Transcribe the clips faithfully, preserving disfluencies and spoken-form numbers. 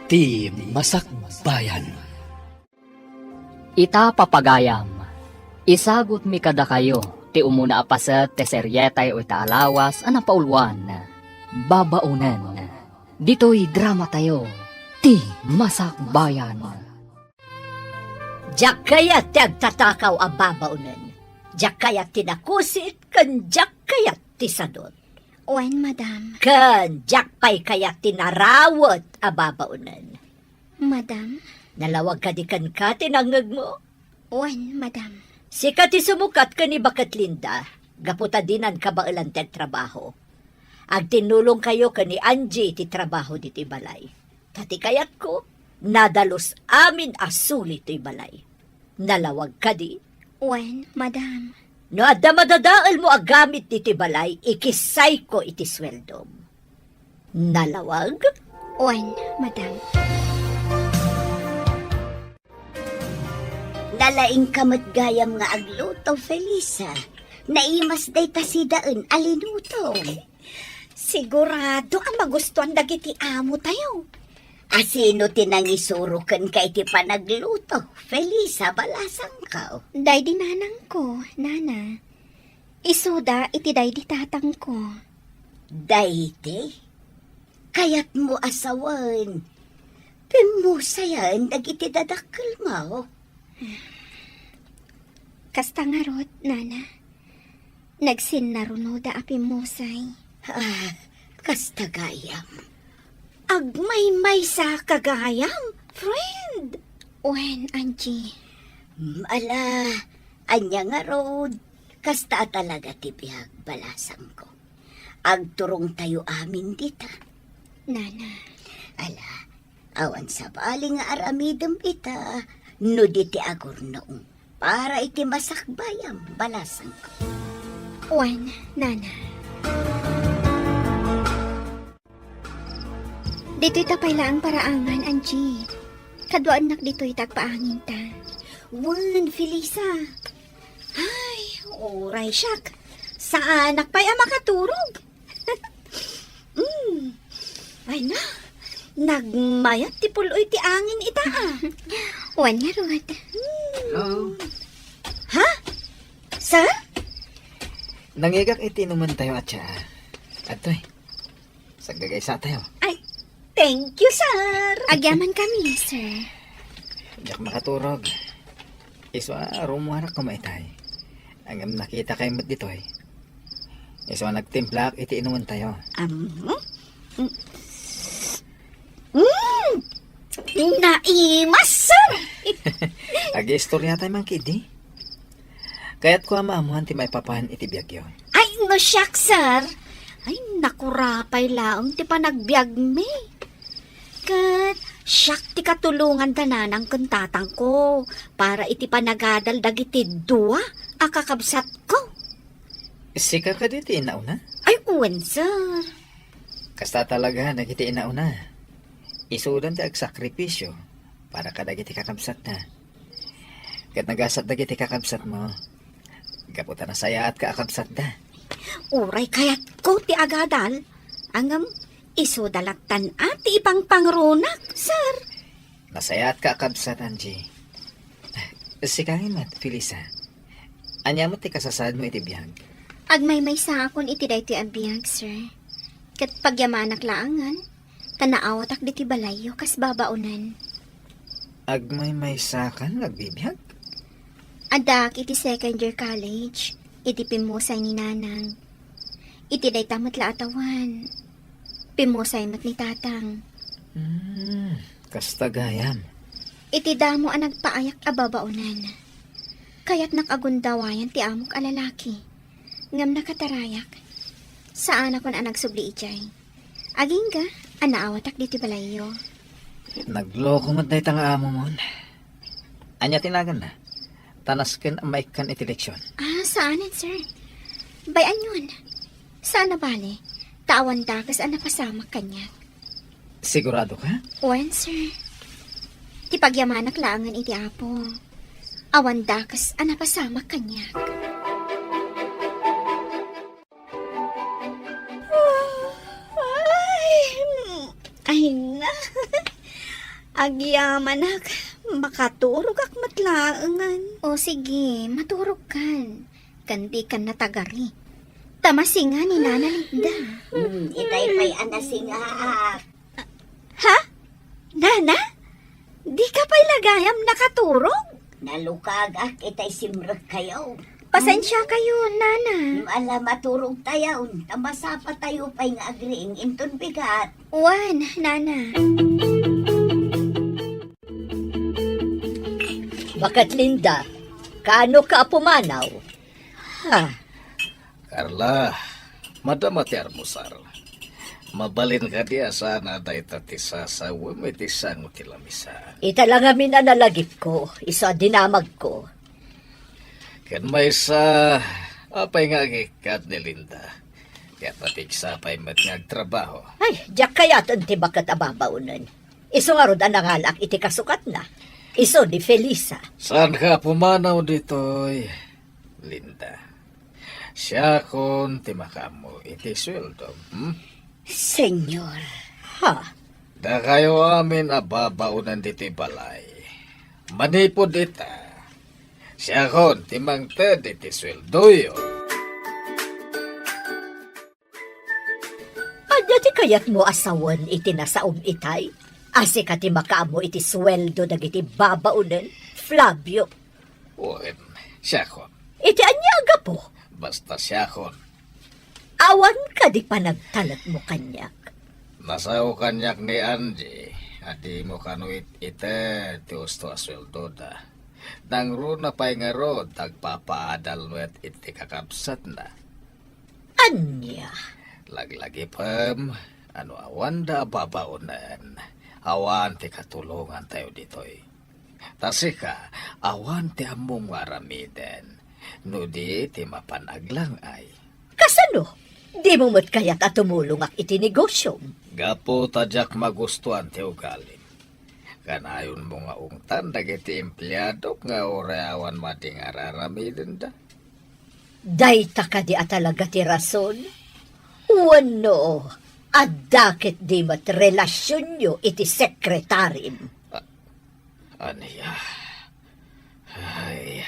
Ti Masakbayan. Ita, papagayam, isagutmi kadakayo ti umuna a paset ti serietayo ita a lawas a napauluan, Babaonen. Ditoy dramatayo, Ti Masakbayan. Diak kayat ti agtatakaw a babaonen. Diak kayat ti nakusit, ken diak kayat ti sadut. Wen, madam. Ken diak pay kayat ti narawet a babaonen. Madam? Nalawag kadi kenka ti nangngegmo? Wen, madam. Sika ti sumukat ken ni Baket Linda, gapu ta dinan kabaelan ti agtrabaho. Agtinnulongkayo ken ni Angie ti trabaho ditoy balay. Ta ti kayatko, nadalus amin a suli toy balay. Nalawag kadi? Wen, madam. No adda madadaelmo a gamit ditoy balay, ikissayko iti sueldom. Nalawag? Wen, madam. Nalaingka met gayam nga agluto, Felisa. Naimas dayta sidaen a linutom. Sigurado a magustuan dagiti amotayo. A sino ti nangisuro kenka iti panagluto, Felisa balasangko? Daydi nanangko, nana. Isuda iti daydi tatangko. Daydi? Kayatmo a sawen, pimmusayen dagiti dadakkelmo? Kasta ngarud, nana. Nagsinnarunoda a pimmusay. Ah, kasta gayam. Agmaymaysa ka gayam, friend. Wen, Angie. Mm, ala, ania ngarud, kasta a talaga ti biag, balasangko. Agturongtayo amin dita. Nana. Ala, awan sabali nga aramidem ita, no di ti agurnong para iti masakbayam, balasangko. Wen, nana. Ditoy ta pay laeng paraangan, Angie. Kaduaennak ditoy ta agpaanginta. Wen, Felisa. Ay, uray siak. Saanak pay a makaturog. Mm. Ay na, nagmayat ti pul-oy ti angin ita, ah. Wen ngarud. Hello. Ha? Sir? Nangigak iti inumantayo a tsaa. Adtoy. Saggagaysatayo. Ay, thank you, sir. Agyaman kami, sir. Diak makaturog. Isu a rumuarak koma itay. Ngem nakitakay met ditoy. Isu a nagtimplaak iti inumantayo. Am, hmm? Mm. Mm. Naimas, sir. Agiistoryatay man ketdi. Kayatko a maammoan ti maipapan iti biagyo. Ay, no siak, sir. Ay, nakurapay laeng ti panagbiagmi. Ket siak ti katulongan da nanang ken tatangko para iti panagadal dagiti dua a kakabsatko. Sika kadi ti inauna? Ay, wen, sir. Kasta talaga dagiti inauna. Isudan ti agsakripisio para kadagiti kakabsatda. Ket nagasat dagiti kakabsatmo, gapu ta nasayaatka a kabsatda. Uray kayatko ti agadal, ngem isuda lattan a ti ipangpangrunak, sir. Nasayaatka a kabsat, Angie. Sika met, Felisa. Ania met ti kasasaadmo iti biag? Agmaymaysaakon iti daytoy a biag, sir. Ket pagyamanak laengen, ta naawatak ditoy balayyo kas babaonen. Agmaymaysakan nga agbibiag? Addaak iti second year college, iti pimmusay ni Nanang. Iti dayta met la a tawen, pimmusay met ni Tatang. Hmm, kasta gayam. Iti damo a nagpaayak a babaonen, kayatnak a gundawayan ti amok a lalaki. Ngem nakatarayak. Saanakon a nagsubli idiay. Agingga a naawatak ditoy balayyo. Nagloko met dayta nga amomon. Ania ti naganna? Ta nasken a maikkan iti leksion. Ah, saanen, sir. Bay-anyon. Saan a bale, ta awan dakes a napasamak kaniak. Sigurado ka? Wen, sir. Ti pagyamanak laengen iti Apo. Awan dakes a napasamak kaniak. Ay, ay na. Agyamanak, makaturogak met laengen. O sige, maturogkan. Ken dikan natagari. Ta masinga ni Nana Linda. Hmm, itay pay a nasingaak. Ha? Nana? Dika pay la gayam nakaturog? Nalukagak itay simrekkayo. Pasensiakayo, Nana. Ala, maturogtayon, ta masapatayo pay nga agriing inton bigat. Wen, Nana. Baket Linda, kaano ka a pumanaw? Ha? Carla, madama ti almusar. Mabalin kadi a saan a dayta ti sasawem iti sango ti lamisaan? Ita la ngamin a nalagipko, isu a dinamagko. Ken maysa, apay nga agikkat ni Linda? Ket napigsa pay met nga agtrabaho. Ay, diak kayaten ti baket a babaonen. Isu ngarud a nangalaak iti kasukatna. Isu ni Felisa. Saanka a pumanaw ditoy, Linda? Siakon ti makaammo iti sueldom, hmm? Senyor. Ha? Dakayo amin a babaonen ditoy balay. Manipud ita, siakon ti mangted iti sueldoyo. Ania ti kayatmo a sawen iti nasaom itay? A sika ti makaammo iti sueldo dagiti babaonen, Flavio? Wen, siakon. Iti ania a gapu? Basta siakon. Awan kadi panagtalekmo kaniak? Nasao kaniak ni Angie a dimo kano it-ited ti usto a sueldoda. Nangruna pay ngarud, agpapaadal met iti kakabsatna. Ania? Laglagipem a no awanda a babaonen, awan ti katulongantayo ditoy. Ta sika, awan ti ammom nga aramiden, no di ti mapan aglang-ay. Kasano? Dimo met kayat a tumulongak iti negosiom? Gapu ta diak magustuan ti ugalim. Kanayonmo nga ungtan dagiti empleadok nga uray awan madi nga ar-aramidenda. Dayta kadi a talaga ti rason? Wenno, adda ketdi met relasionyo iti sekretarim? A-, ania? Ay,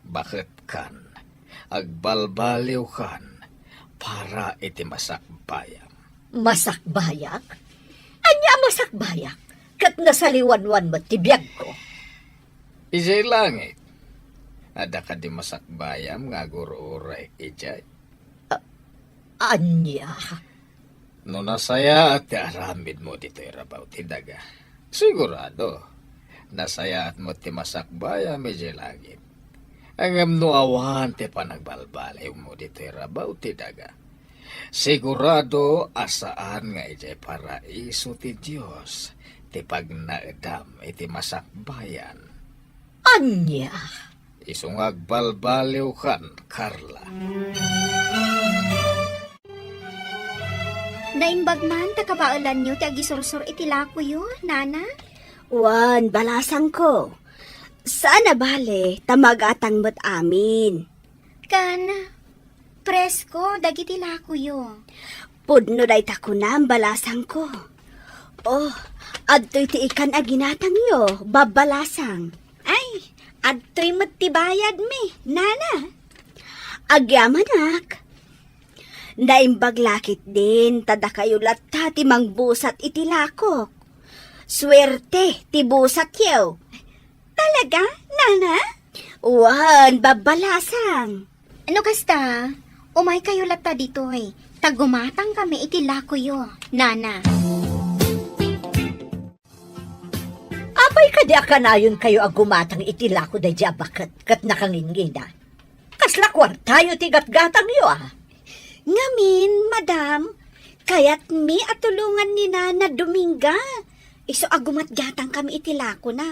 baketkan, agbalbaliwkan para iti masakbayam. Masakbayak? Ania a masakbayak? Ket nasaliwanwan met ti biagko. Idiay langit, adda kadi masakbayam nga agur-uray idiay? A-, ania? No nasayaat ti aramidmo ditoy rabaw ti daga, sigurado, nasayaat met ti masakbayam idiay langit. Ngem no awan ti panagbalbaliwmo ditoy rabaw ti daga, sigurado a saan nga idiay paraiso ti Dios ti pagnaedam iti masakbayan. Ania? Isu nga agbalbaliwkan, Carla. Naimbag man ta kabaelanyo ti agisursor iti lakoyo, Nana? Wen, balasangko. Saan a bale, ta magatang met amin. Kan, presko dagiti lakoyo. Pudno dayta kunam, balasangko. Oh, adtoy ti ikan a ginatangyo, babbalasang. Ay, adtoy met ti bayadmi, Nana. Agyamanak. Naimbag la ketdin, ta dakayo latta ti mangbusat iti lakok. Suerte ti busatyo. Talaga, Nana? Wen, babbalasang. No kasta, umaykayo latta ditoy, ta gumatangkami iti lakoyo, Nana. Apay kadi a kanayonkayo a gumatang iti lako daydi a baket ket nakangingina? Kasla kuartayo ti gatgatangyo a? Ngamin, madam, kayatmi a tulongan ni Nana Dominga. Isu a gumatgatangkami iti lakona.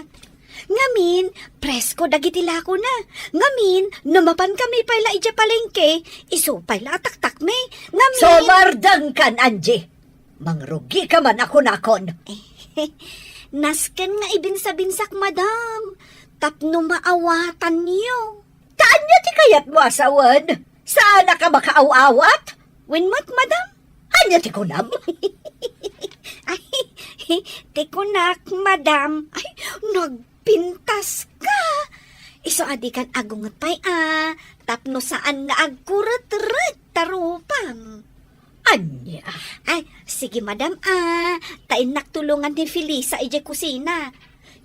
Ngamin, presko dagiti lakona. Ngamin, no mapankami pay la idiay palengke, isu pay la a taktakmi. Ngamin— Sumardengkan, Angie! Mangrugika man a kunakon. Nasken nga ibinsabinsak, madam, tapno maawatanyo. Ta ania ti kayatmo a sawen? Saanak a makaaw-awat? Wen met, madam. Ania ti kunam? Ay, Ti kunak, madam, ay, nagpintas ka. Isu a dikan agunget pay a, tapno saan nga agkuretret ta rupam. Ania? Ay, sige, madam, a, ta innak tulongan ni Felisa idiay kusina.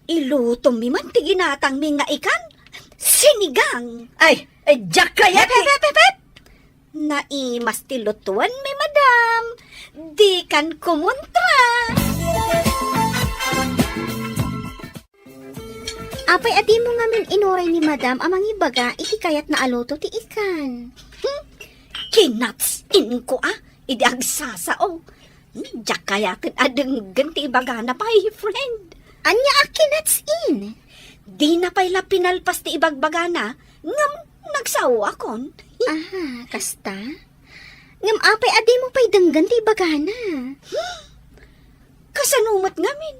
Ilutomi man ti ginatangmi nga ikan sinigang. Ay, ay, diak kayat. Pep, pep, pep, pep! Naimas ti lutuenmi, madam. Dikan kumontra. Apay a dimo ngamin inuray ni madam a mangibaga iti kayatna a luto ti ikan? Hmm? Kinatsin ko a, idi agsasao. Hmm, diak kayaten a denggen ti ibagana pay, friend. Ania a kinatsin? Dina pay la pinalpas ti ibagbagana, ngem nagsaoakon. Aha, kasta? Ngem apay a dimo pay denggen ti ibagana? Hmm? Kasano met ngamin?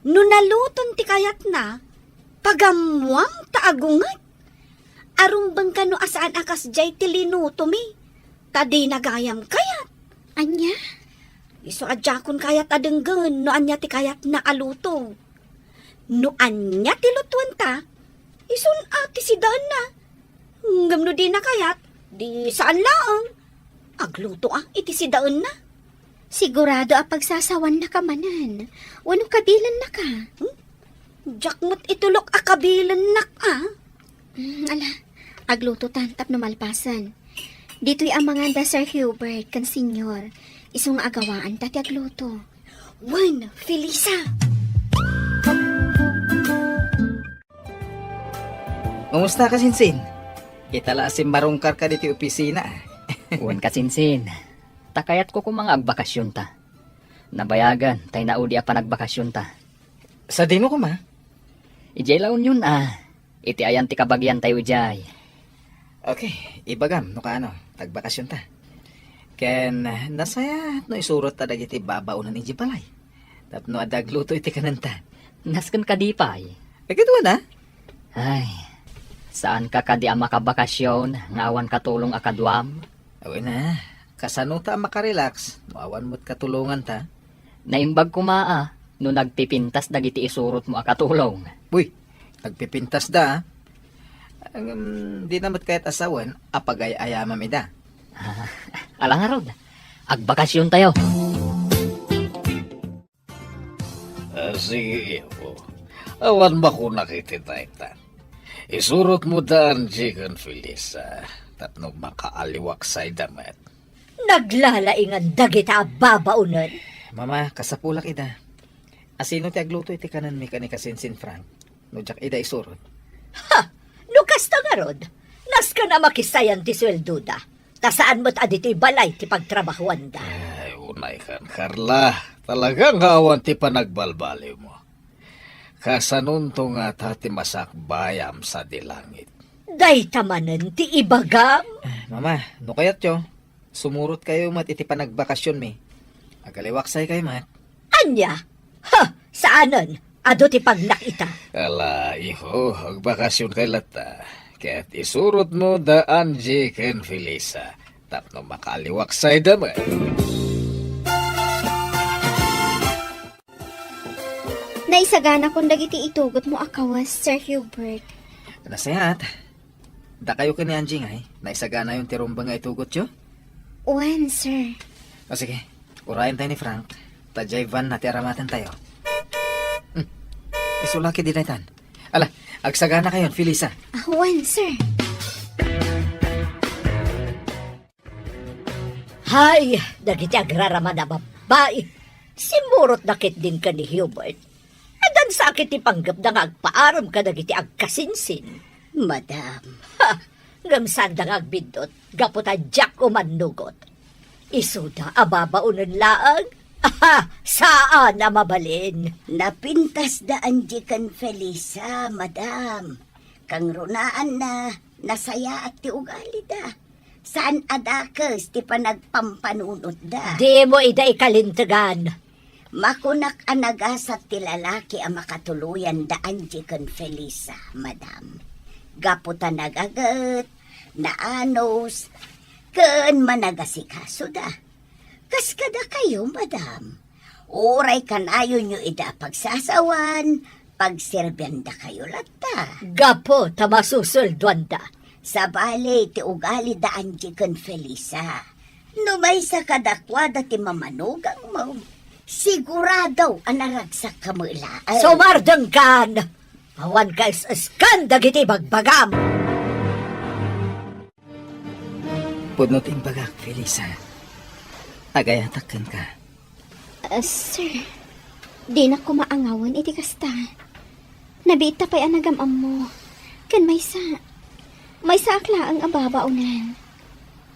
No naluton ti kayatna, pagammuam ta agunget. Arumbeng kano a saan a kasdiay ti linutomi, ta dina gayam kayat. Ania? Isu a diakon kayat a denggen no ania ti kayatna a luto. No ania ti lutuenta, isun a ti sidaenna. Ngem no dina kayat, di saan laeng. Agluto a iti sidaenna. Sigurado a pagsasawannaka manen, wenno kabilennaka? Hmm? Diak met itulok a kabilennak a. Hmm, ala, aglutotan tapno malpasen. Ditoy amangan da Sir Hubert ken Senyor. Isu nga agawaanta ti agluto. Wen, Felisa! Kumusta, Kasinsin? Kita la a simmarungkarka ditoy opisina. Wen, Kasinsin. Ta kayatko koma nga agbakasionta. Nabayagan, tay naudi a panagbakasionta. Sadino koma? Idiay La Union a. Iti ayan ti kabagiantayo idiay. Okay, ibagam no kaano, tagbakasionta. Ken, nasayaat no isurotta dagiti babaonen idiay balay. Tapno adda agluto iti kanenta. Nasken kadi pay? Agidwan a? Ay, saanka kadi a makabakasion nga awan katulong a kaduam? Wen a, kasano ta a makarelax no awan met katulonganta? Naimbag koma a no nagpipintas dagiti isurotmo a katulong. Uy, nagpipintasda a. Ngem, dina met kayat a sawen a pagay-ayamam ida. Ala ngarud, agbakasiontayo. Ah, sige, Ivo. Awan makunak iti dayta. Isurotmo da Angie ken Felisa tapno makaaliwaksayda met. Naglalaingan dagita a babaonen. Mama, kasapulak ida. Asino ti agluto iti kanenmi ken ni Kasinsin Frank? No diak ida isurot. Ha! No kasta ngarud, nasken a makisayan ti sueldoda. Ta saan met a ditoy balay ti pagtrabahoanda. Ay, unaykan, Carla. Talaga nga awan ti panagbalbaliwmo. Kasanonto ngata ti masakbayam sadi langit? Dayta manen ti ibagam. Eh, Mama, no kayatyo, sumurotkayo met iti panagbakasionmi. Agaliwaksaykayo met. Ania? Ha! Saanen? Adu ti pagnak ita. Ala, iho, agbakasionkay latta. Ket isurotmo da Angie ken Felisa tapno makaaliwaksayda met. Naisaganakon dagiti itugotmo a kawes, Sir Hubert. Nasayaat. Dakayo ken ni Angie ngay, naisaganayon ti rumbeng nga itugotyo? Wen, sir. O sige, urayentayo ni Frank. Ta diay van na ti aramatentayo. Hmm. Isu la ketdi daytan. Ala, agsaganakayon, Felisa. Ah, wen, sir. Hay, dagiti agraramada babbai. Simmurotda ketdin ken ni Hubert. Addan sa ket ti panggepda nga agpaarem kadagiti agkasinsin. Madam, ha, ngem saanda nga agbiddut, gapu ta diak umannugot. Isuda a babaonen laeng? Aha, saan a mabalin. Napintas da Angie ken Felisa, madam. Kangrunaanna, nasayaat ti ugalida. Saan a dakes ti panagpampanunotda. Dimo ida ikalintegan. Makunak a nagasat ti lalaki a makatuloyan da Angie ken Felisa, madam. Gapu ta nagaget, naanus, ken managasikasoda. Kas kadakayo, madam. Uray kanayonyo ida a pagsasawan, pagserbiandakayo latta. Gapu ta masusuldoanda. Sabali ti ugalida Angie ken Felisa. No maysa kadakuada ti mamanugangmo, sigurado a naragsak ka met laeng. Sumardengkan! Awan ka is-iskan dagiti bagbagam! Pudno ti imbagak, Felisa. Agayatak kenka. Ah, sir, dinak koma angawen iti kasta. Nabiit ta pay a nagam-ammo. Ken maysa, maysaak laeng a babaonen.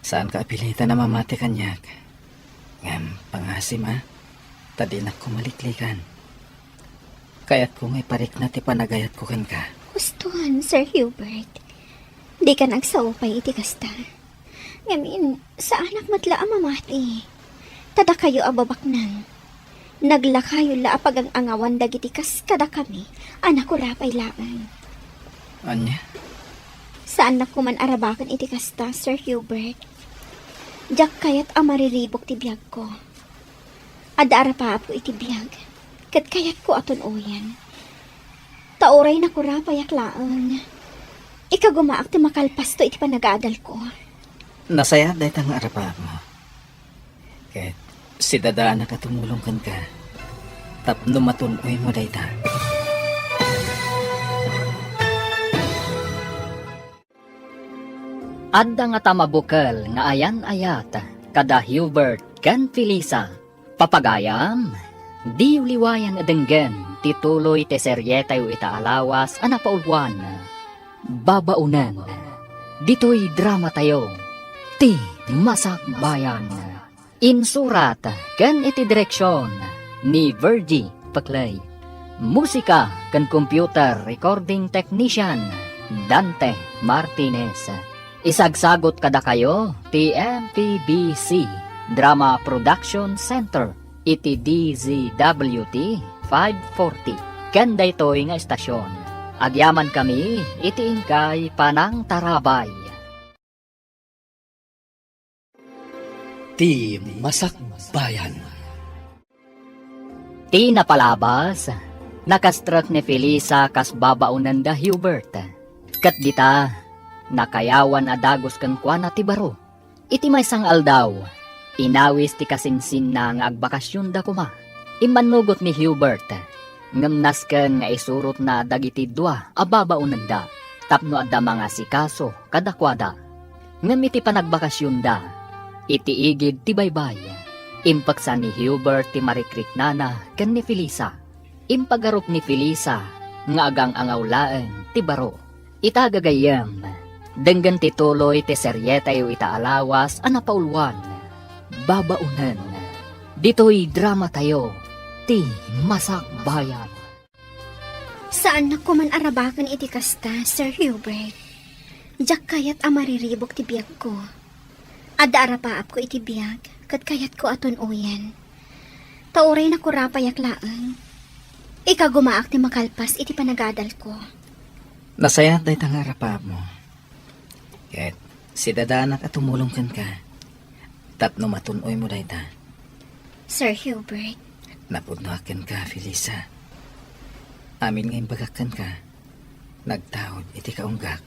Saanka a pilitan a mamati kaniak. Ngem pangasim, a, ta dinak koma liklikan. Kayatko nga iparikna ti panagayatko kenka. Hustoan, Sir Hubert. Dikan agsao pay iti kasta. Ngamin, saanak met la a mamati. Ta dakayo a babaknang. Naglakayo la a pagang-angawan dagiti kas kadakami a nakurapay laeng. Ania? Saannak koman arabaken iti kasta, Sir Hubert. Diak kayat a mariribuk ti biagko. Adda arapaapko iti biag, ket kayatko a tun-oyen. Ta uray nakurapayak laeng, ikagumaak ti makalpasto iti panagadalko. Nasayaat dayta nga arapaapmo. Ket sidadaanak a tumulong kenka tapno matun-oymo dayta. Adda ngata mabukel nga ayan-ayat kada Hubert ken Felisa. Papagayam, diyo liwayan a denggen ti tuloy ti serietayo ita a lawas a napauluan, Babaonen. Ditoy dramatayo, Ti Masakbayan. Insurat ken iti direksion ni Virgie Peclay. Musika ken computer recording technician, Dante Martinez. Isagsagut kadakayo ti M P B C Drama Production Center iti D Z W T five forty. Ken daytoy nga estasion, agyamankami iti inkay panangtarabay. Ti Masakbayan. Ti napalabas, nakastrek ni Felisa kas babaonen da Hubert. Ket dita, nakayawan a dagus kenkuana ti baro. Iti maysa nga aldaw, inawis ti kasinsinna nga agbakasionda koma. Immannugot ni Hubert, ngem nasken nga isurotna dagiti dua a babaonenda tapno adda mangasikaso kadakuada. Ngem iti panagbakasionda, iti igid ti baybay, impeksa ni Hubert ti marikriknana ken ni Felisa. Impagarup ni Felisa nga agang-angaw laeng ti baro. Ita gagayyem, denggen ti tuloy ti serietayo ita a lawas a napauluan, Babaonen. Ditoy dramatayo, Ti Masakbayan. Saannak koman arabaken iti kasta, Sir Hubert. Diak kayat a mariribuk ti biagko. Adda arapaapko iti biag, ket kayatko a tun-oyen. Ta uray nakurapayak laeng, ikagumaak ti makalpas iti panagadalko. Nasayaat dayta nga arapaapmo. Ket sidadaanak a tumulong kenka tapno matun-oymo dayta. Sir Hubert. Napudnoak kenka, Felisa. Amin nga imbagak kenka, nagtaud iti kaunggak.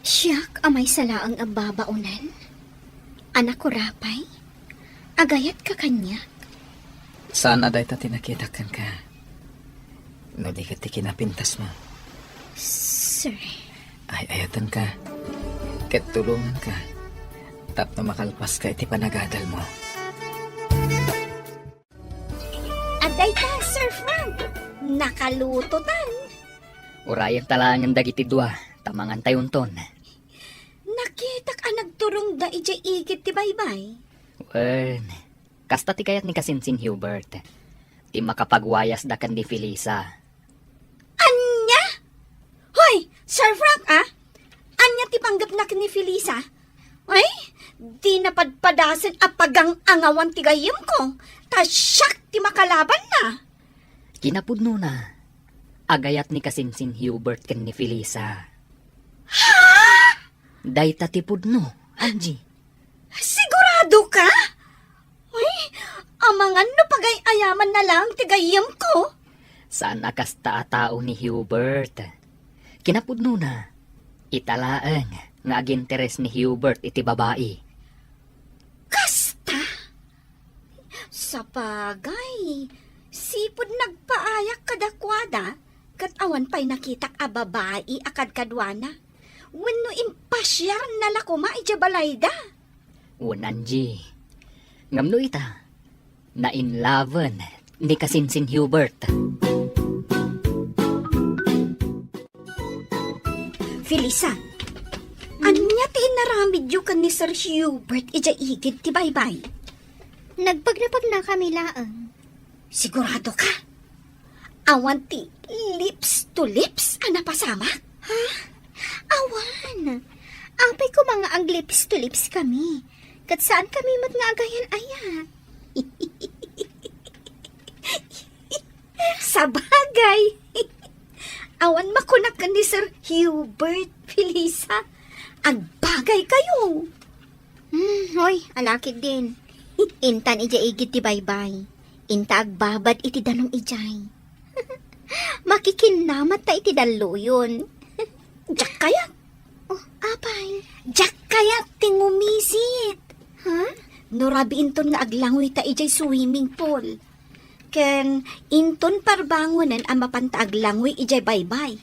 Siak a maysa laeng a babaonen? A nakurapay? Agayatka kaniak? Saan a dayta ti nakitak kenka. No di ket ti kinapintasmo. Sir. Ay-ayatenka. Ket tulonganka. Tapno makalpaska iti panagadalmo. Adda ita, Sir Frank. Nakalutotan. Urayenta laengen dagiti dua, ta mangantayonton. Nakitak a nagturongda idiay igid ti baybay. Wen, kasta ti kayat ni kasinsin Hubert. Ti makapagwayasda ken ni Felisa. Ania? Hoy, Sir Frank, a? Ania ti panggepna ken ni Felisa? Ay, di napadpadasen a pagang-angawan ti gayyemko, ta siak ti makalabanna. Kinapudnona, agayat ni kasinsin Hubert ken ni Felisa. Ha? Dayta ti pudno, Angie. Sigurado ka? Ay, a Amangan no pagay-ayamanna laeng ti gayyemko. Saan a kasta a tao ni Hubert. Kinapudnona, ita laeng nga aginteres ni Hubert iti babai. Kasta? Sapagay, sipud nagpaayak kadakuada, ket awan pay nakitak a babai a kadkaduana. Wenno impasiarna la koma idiay balayda. Wen, Angie. Ngem no ita, nainlaven ni kasinsin Hubert. Felisa, ania ti inaramidyo ken ni Sir Hubert idiay igid ti baybay? Nagpagnapagna kami laeng. Sigurado ka? Awan ti lips to lips a napasamak? Ha? Awan. Apay koma nga ag-lips to lips kami. Ket saan kami met nga agayan-ayat. Sabagay. Awan makunak ken ni Sir Hubert, Felisa. Agbagay kayo. Hmm, hoy, alakid din. Intan idiay igid ti baybay. Inta agbabad iti danum idiay. Makikinnamat ta iti dalluyon. Diak kayat. Oh, apay? Diak kayat ti ngumisit. Ha? No rabii inton nga aglanguyta idiay swimming pool. Ken inton parbangonen a mapanta aglanguy idiay baybay.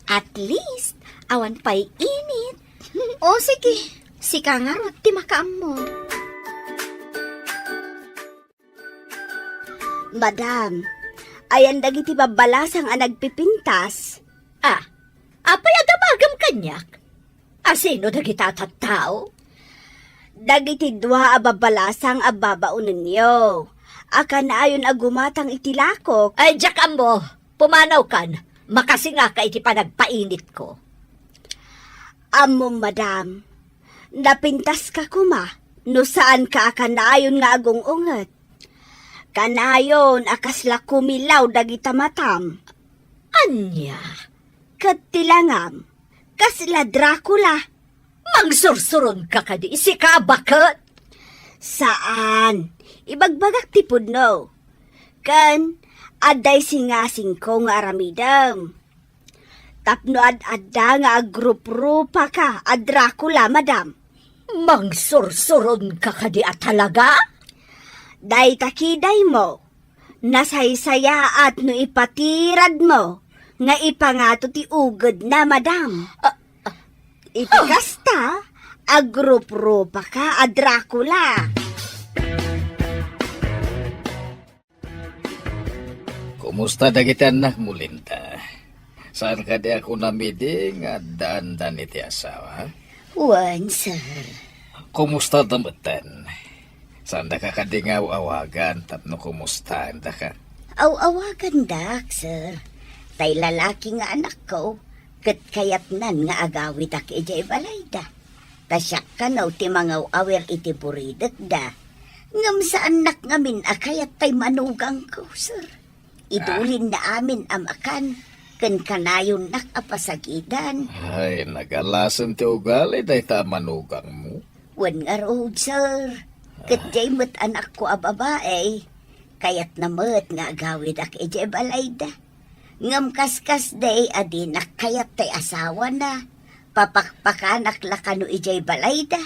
At least, awan pay init. O, sige. Sika ngarud ti makaammo. Madam, ayan dagiti babbalasang a nagpipintas? Ah, apay a damagem kaniak? Asino dagita a tattao? Dagiti dua a babbalasang a babaonenyo a kanayon a gumatang iti lakok. Ay, diak ammo. Pumanawkan. Makasingaka iti panagpainitko. Ammom, madam. Napintaska koma no saanka a kanayon nga agung-unget. Kanayon a kasla kumilaw dagita matam. Ania? Ket ti langam, kasla Dracula. Mangsursuronka kadi, sika a baket? Saan. Ibagbagak ti pudno. Ken, adda isingasingko nga aramidem. Tapno ad-adda nga agruprupa ka a Dracula, madam. Mangsursuronka kadi a talaga? Dayta kidaymo, nasaysayaat no ipatiradmo nga ipangato ti ugedna, madam. Ah, ah. Iti kasta, agruprupa ka a Dracula. Kumusta dagiti annakmo, Linda? Saan kadi a kunam idi nga addaandan iti asawa? Wen, sir. Kumusta da metten? Saandaka kadi nga aw-awagan tapno kumustaendaka? Aw-awagandak, sir. Tay lalaki nga anakko, ket kayatnan nga agawidak idiay balayda. Ta siak kano ti mangaw-awir iti buridekda. Ngem saannak ngamin a kayat tay manugangko, sir. Idulinna amin a makan, ken kanayonnak a pasagidan. Ay, nagalasen ti ugali dayta a manugangmo. Wen ngarud, sir. Ket diay met anakko a babae, kayatna met nga agawidak idiay balayda. Ngem kaskasdi a dinak kayat tay asawana, papakpakanak la kano idiay balayda.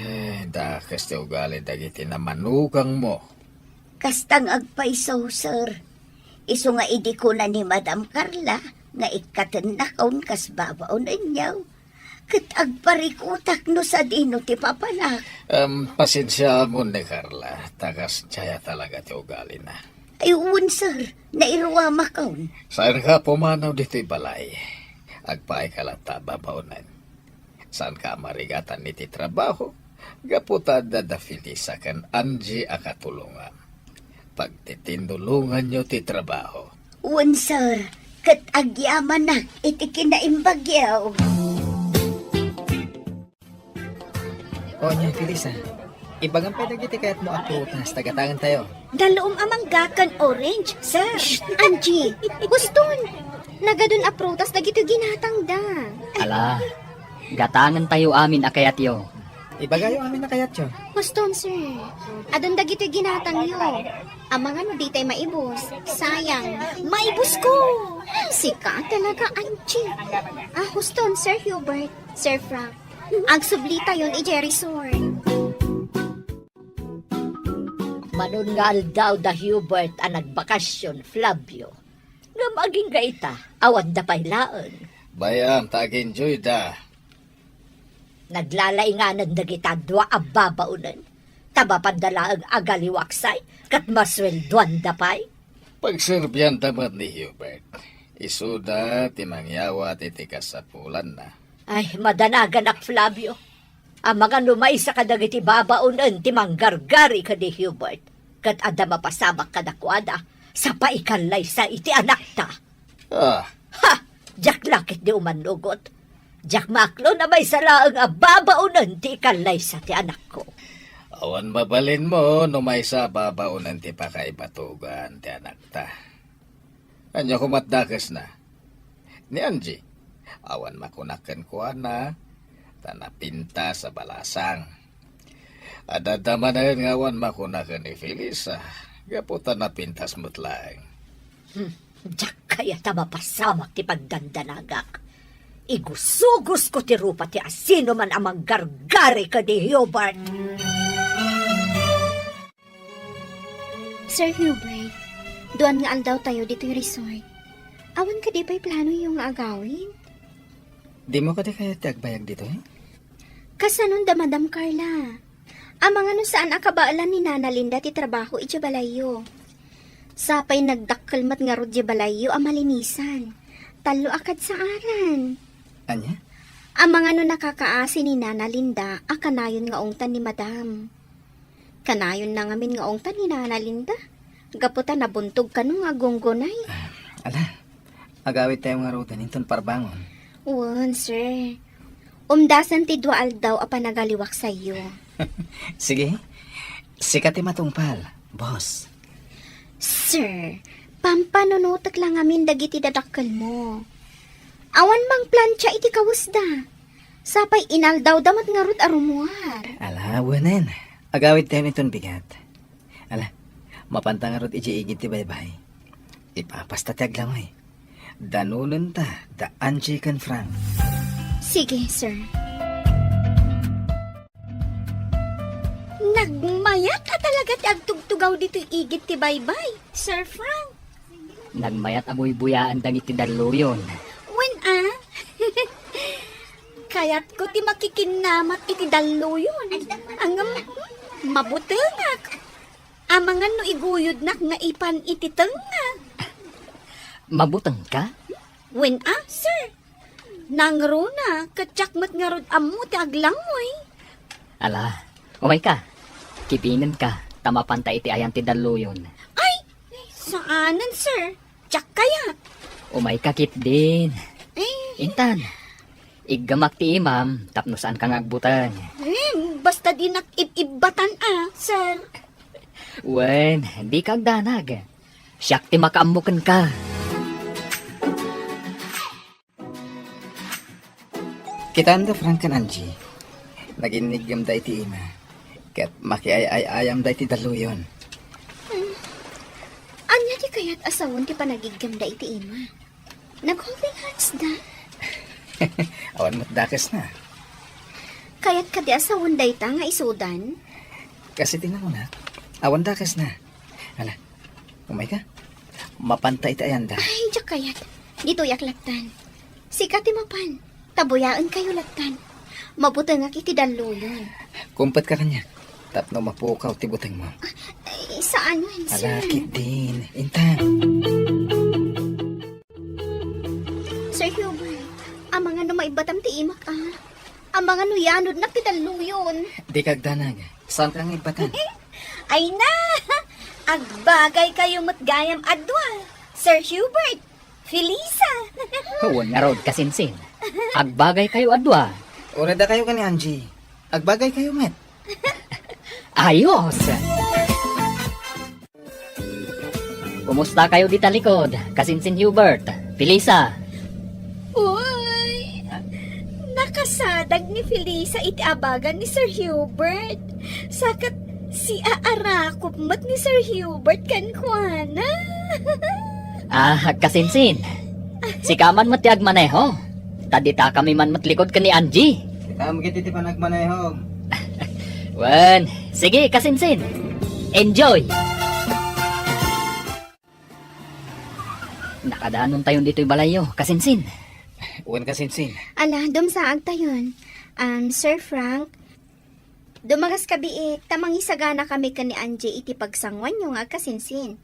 Eh, dakes ti ugali dagiti namanugangmo. Kasta nga agpayso, sir. Isu nga idi kuna ni Madam Carla nga ikkatennakon kas babaonenyo, ket agparikutak no sadino ti papanak. Em, pasensiaamon ni Carla, ta kasdiay a talaga ti ugalina. Ay, wen, sir. Nairuamakon. Saanka pumanaw ditoy balay. Agpaayka latta a babaonen. Saanka a marigatan iti trabaho, gapu ta adda da Felisa ken Angie a katulongam. Pagtitindulonganyo ti trabaho. Wen, sir, ket agyamanak iti kinaimbagyo. O, nia, Felisa, ibagam pay dagiti kayatmo a prutas ta gatangen tayo. Dalluom a mangga ken orange, sir. Shh! Angie, huston! Nagadun a prutas dagiti ginatangda. Ala, gatangen tayo amin a kayatyo. Ibagayo amin a kayatyo. Huston, sir. Adun dagitoy ginatangyo. Amangan no ditay maibus. Sayang. Maibus ko! Sika talaga, Angie. Ah, huston, Sir Hubert, Sir Frank. Agsublitayon idiay resort. Manon nga aldaw da Hubert a nagbakasyon, Flavio. Ngem agingga ita, awanda pay laeng. Bay-am ta ag-enjoyda. Naglalainganan dagita dua a babaonen. Ta mapanda laeng agaliwaksay, ket masueldoanda pay. Pagserbianda met ni Hubert. Isuda ti mangyawat iti kasapulanna. Ay, madanaganak, Flavio. Amangan no maysa kadagiti babaonen ti manggargari ken ni Hubert, ket adda mapasamak kadakuada, sa paikallaysa iti anakta. Ah. Ha! Diak la ketdi umannugot. Diak maaklon a maysa laeng a babaonen ti ikallaysa ti anakko. Awan mabalinmo no maysa a babaonen ti pakaibatugan ti anakta. Ania koma ti dakesna? Ni Angie, awan makunak kenkuana, ta napintas a balasang. Adda manen nga awan makunak ken ni Felisa, gapu ta napintas met laeng. Hmm, diak kayat a mapasamak ti pagdandanagak. Igusugosko ti rupa ti asinoman a manggargari ken ni Hubert. Sir Hubert, duan nga aldawtayo ditoy resort. Awan kadi pay planoyo nga agawid? Dimo kadi kayat ti agbayag ditoy? Kasanon da Madam Carla? Amangan no saan a kabaelan ni Nana Linda ti trabaho idiay balayyo. Sapay nagdakkel met ngarud diay balayyo a malinisan. Tallo a kadsaaran. Ania? Amangan no nakakaasi ni Nana Linda a kanayon nga ungtan ni Madam. Kanayonna ngamin nga ungtan ni Nana Linda. Gapu ta nabuntog kano nga agunggunay. Ah, ala, agawidtayo ngaruden inton parbangon. Wen, sir. Umdasen ti dua aldaw a panagaliwaksayyo. Sige, sika ti matungpal, boss. Sir, pampanunotek la ngamin dagiti dadakkelmo. Awan mangplancha iti kawesda. Sapay inaldawda met ngarud a rumuar. Ala, wenen. Agawidtayon inton bigat. Ala, mapanta ngarud idiay igid ti baybay. Ipapasta ti aglangoy. Danonenta da Angie ken Frank. Sige, sir. Nagmayat a talaga ti agtugtugaw ditoy igid ti baybay, Sir Frank. Nagmayat a buybuyaen dagiti dalluyon. Wen a? Kayatko ti makikinnamat iti dalluyon. Ngem, mabutengak. Amangan no iguyodnak nga ipan iti tengnga. Mabutengka? Wen a, sir. Nangruna, ket diak met ngarud ammo ti aglangoy. Ala, umayka. Kibinenka, ta mapanta iti ayan ti dalluyon. Ay, saanen, sir. Diak kayat. Umayka ketdin. Eh. Intan, iggamak ti imam tapno saanka nga agbuteng. Eh, basta dinak ib-ibbatan a, sir. Wen, dika agdanag. Siak ti makaammo kenka. Kitaenda, Frank ken Angie. Naginniggemda iti ima. Ket makiay-ay-ayamda iti dalluyon. Hmm. Ania ti kayat a sawen ti panagiggemda iti ima? Nag-holding hands da. Awan met dakesna. Kayat kadi a sawen dayta nga isudan? Kas iti nakunak, awan dakesna. Ala, umayka. Mapanta iti ayanda. Ay, diak kayat. Ditoyak lattan. Sika ti mapan. Ta buyaenkayo lattan. Mabutengak iti dalluyon. Kumpetka kaniak tapno mapukaw ti butengmo. Ay, saan, sir. Ala, ketdin. Intan. Sir Hubert, amangan no maibbatam ti imak, a. Amangan no yanodnak ti dalluyon. Dika agdanag. Saanka nga ibbatan. Ay na! Agbagaykayo met gayam a dua, Sir Hubert, Felisa. Wen ngarud, kasinsin. Agbagaykayo a dua. Uray dakayo ken ni Angie. Agbagaykayo met. Ayos! Kumustakayo dita likod, kasinsin Hubert, Felisa? Uy, nakasar- Dagni Felisa iti abagan ni Sir Hubert. Sakat si aarakop met ni Sir Hubert kenkuana. Ah, kasinsin. Sika man met ti agmaneho. Ta dita kami man met likod ken ni Angie. Sika met iti panagmaneho. Wen, sige, kasinsin. Enjoy! Nakadanontayon ditoy balayyo, kasinsin. Wen, kasinsin. Ala, dumsaagtayon. Um, Sir Frank, dumagas ka biit, ta mangisagana kami ken ni Angie iti pagsanguanyo nga agkasinsin.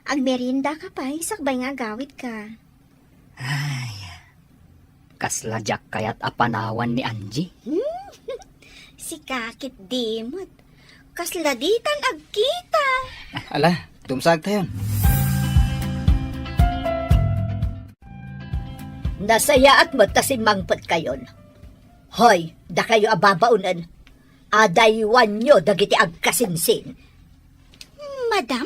Agmerienda ka pay, sakbay nga agawid ka. Ay, kasla diak kayat a panawan ni Angie. Hmm? Sika ket di met. Kasla ditan agkita. Ala, dumsaagtayon. Nasayaat met ta simmangpetkayon. Hoy, dakayo a babaonen, adaywanyo dagiti agkasinsin. Madam?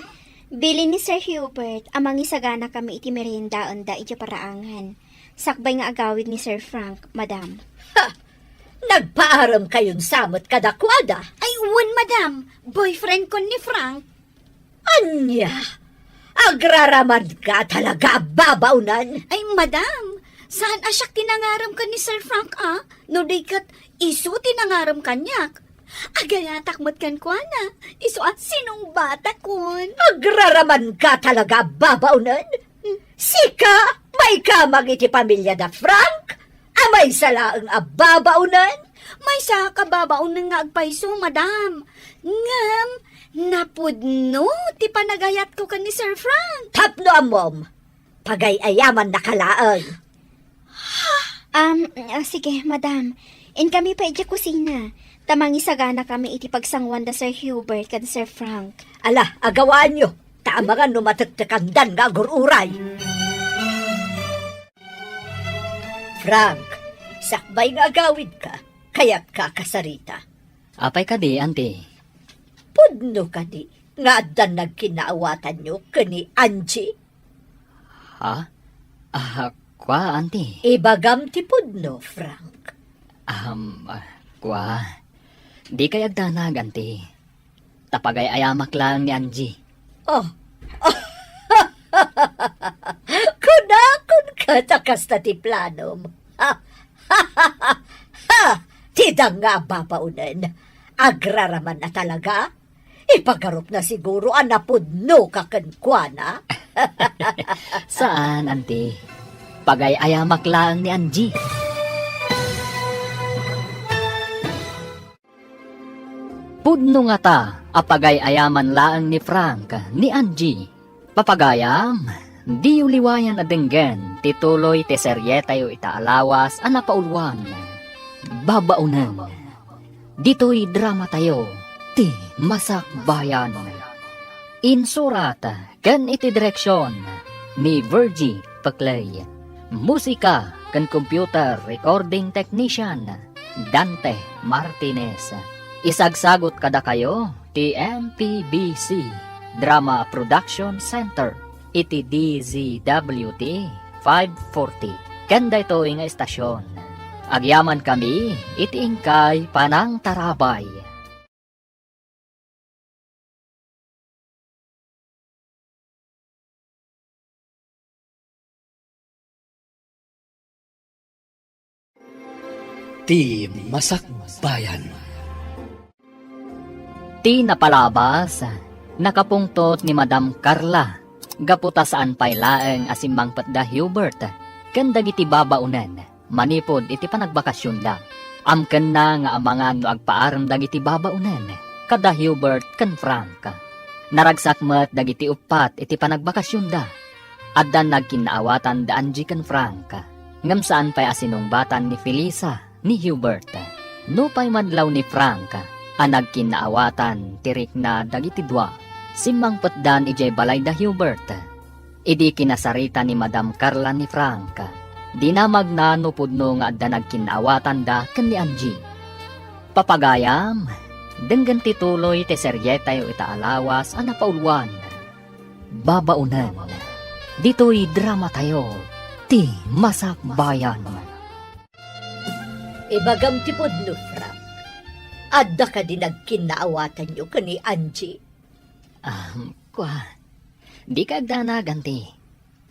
Bilin ni Sir Hubert a mangisagana kami iti meriendaenda iti paraangan. Sakbay nga agawid ni Sir Frank, madam. Ha! Nagpaarem kayon sa met kadakuada? Ay, wen, madam. Boyfriend ko ni Frank. Ania? Agraraman ka talaga a babaonen? Ay, madam, saan a siak ti nangarem ken ni Sir Frank, a? No di ket isu ti nangarem kaniak. Agayatak met kenkuana, isu a sinungbatakon. Agraraman ka talaga a babaonen? Sika, maikamang iti pamiliada Frank? A maysa laeng a babaonen? Maysa ka babaonen nga agpayso, madam. Ngem, napudno ti panagayatko ken ni Sir Frank. Tapno ammom, pagay-ayamanna ka laeng. Um, ah, sige, madam. Inkami pay idiay kusina. Ta mangisagana kami iti pagsanguan da Sir Hubert ken Sir Frank. Ala, agawaanyo. Ta amangan no matektekandan nga agur-uray. Frank, sakbay nga agawidka, kayatka a kasarita. Apay kadi, Auntie? Pudno kadi nga addan nagkinnaawatanyo ken ni Angie? Ha? Ah, kua, Auntie? Ibagam ti pudno, Frank. Um, ah, kua. Dikay agdanag, Auntie. Ta pagay-ayamak laeng ni Angie. Oh. Kunakon ket a kasta ti planom. Ha! Ti danga a babaonen. Agraraman a talaga? Ipagarupna siguro a napudnoka kenkuana? Saan, Auntie. Pagay-ayamak laeng ni Angie. Pudno ngata a pagay-ayaman laeng ni Frank ni Angie. Papagayam, diyo liwayan a denggen ti tuloy ti serietayo ita a lawas a napauluan, Babaonen. Ditoy dramatayo, ti Masakbayan. Insurat ken iti direksion ni Virgie Peclay. Musika ken computer recording technician, Dante Martinez. Isagsagut kadakayo ti M P B C Drama Production Center iti D Z W T five forty. Ken daytoy nga estasion, agyamankami iti inkay panangtarabay. Ti Masakbayan. Ti napalabas, nakapungtot ni Madam Carla, gapu ta saan pay laeng a simmangpet da Hubert ken dagiti babaonen manipud iti panagbakasionda. Amkenna nga amangan no agpaarem dagiti babaonen kada Hubert ken Frank. Naragsak met dagiti uppat iti panagbakasionda. Addan nagkinnaawatan da Angie ken Frank, ngem saan pay a sinungbatan ni Felisa ni Hubert. Nupay madlaw ni Frank a nagkinnaawatan ti rikna dagiti dua, simmangpetdan idiay balay da Hubert. Idi kinasarita ni Madam Carla ni Frank, dinamagna no pudno nga adda nagkinnaawatanda ken ni Angie. Papagayam, denggen ti tuloy ti serietayo ita a lawas a napauluan. Babaonen, ditoy dramatayo, ti Masakbayan. Ibagam ti pudno, Frank. Adda kadi nagkinnaawatanyo ken ni Angie? Ah, kua. Dika agdanag, anti.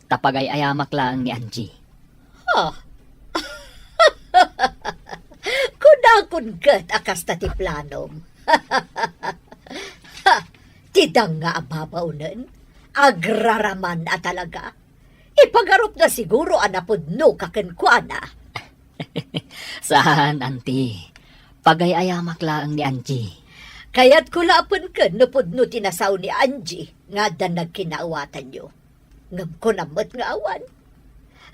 Ta pagay-ayamak laeng ni Angie. Ha? Kunakon ket a kasta ti planom. Ha, ti danga a babaonen, agraraman a talaga. Ipagarupna siguro a napudnoka kenkuana. Saan, anti. Pagay-ayamak laeng ni Angie. Kayatko laeng ken no pudno ti nasao ni Angie nga addan nagkinnaawatanyo. Ngem kunam met nga awan.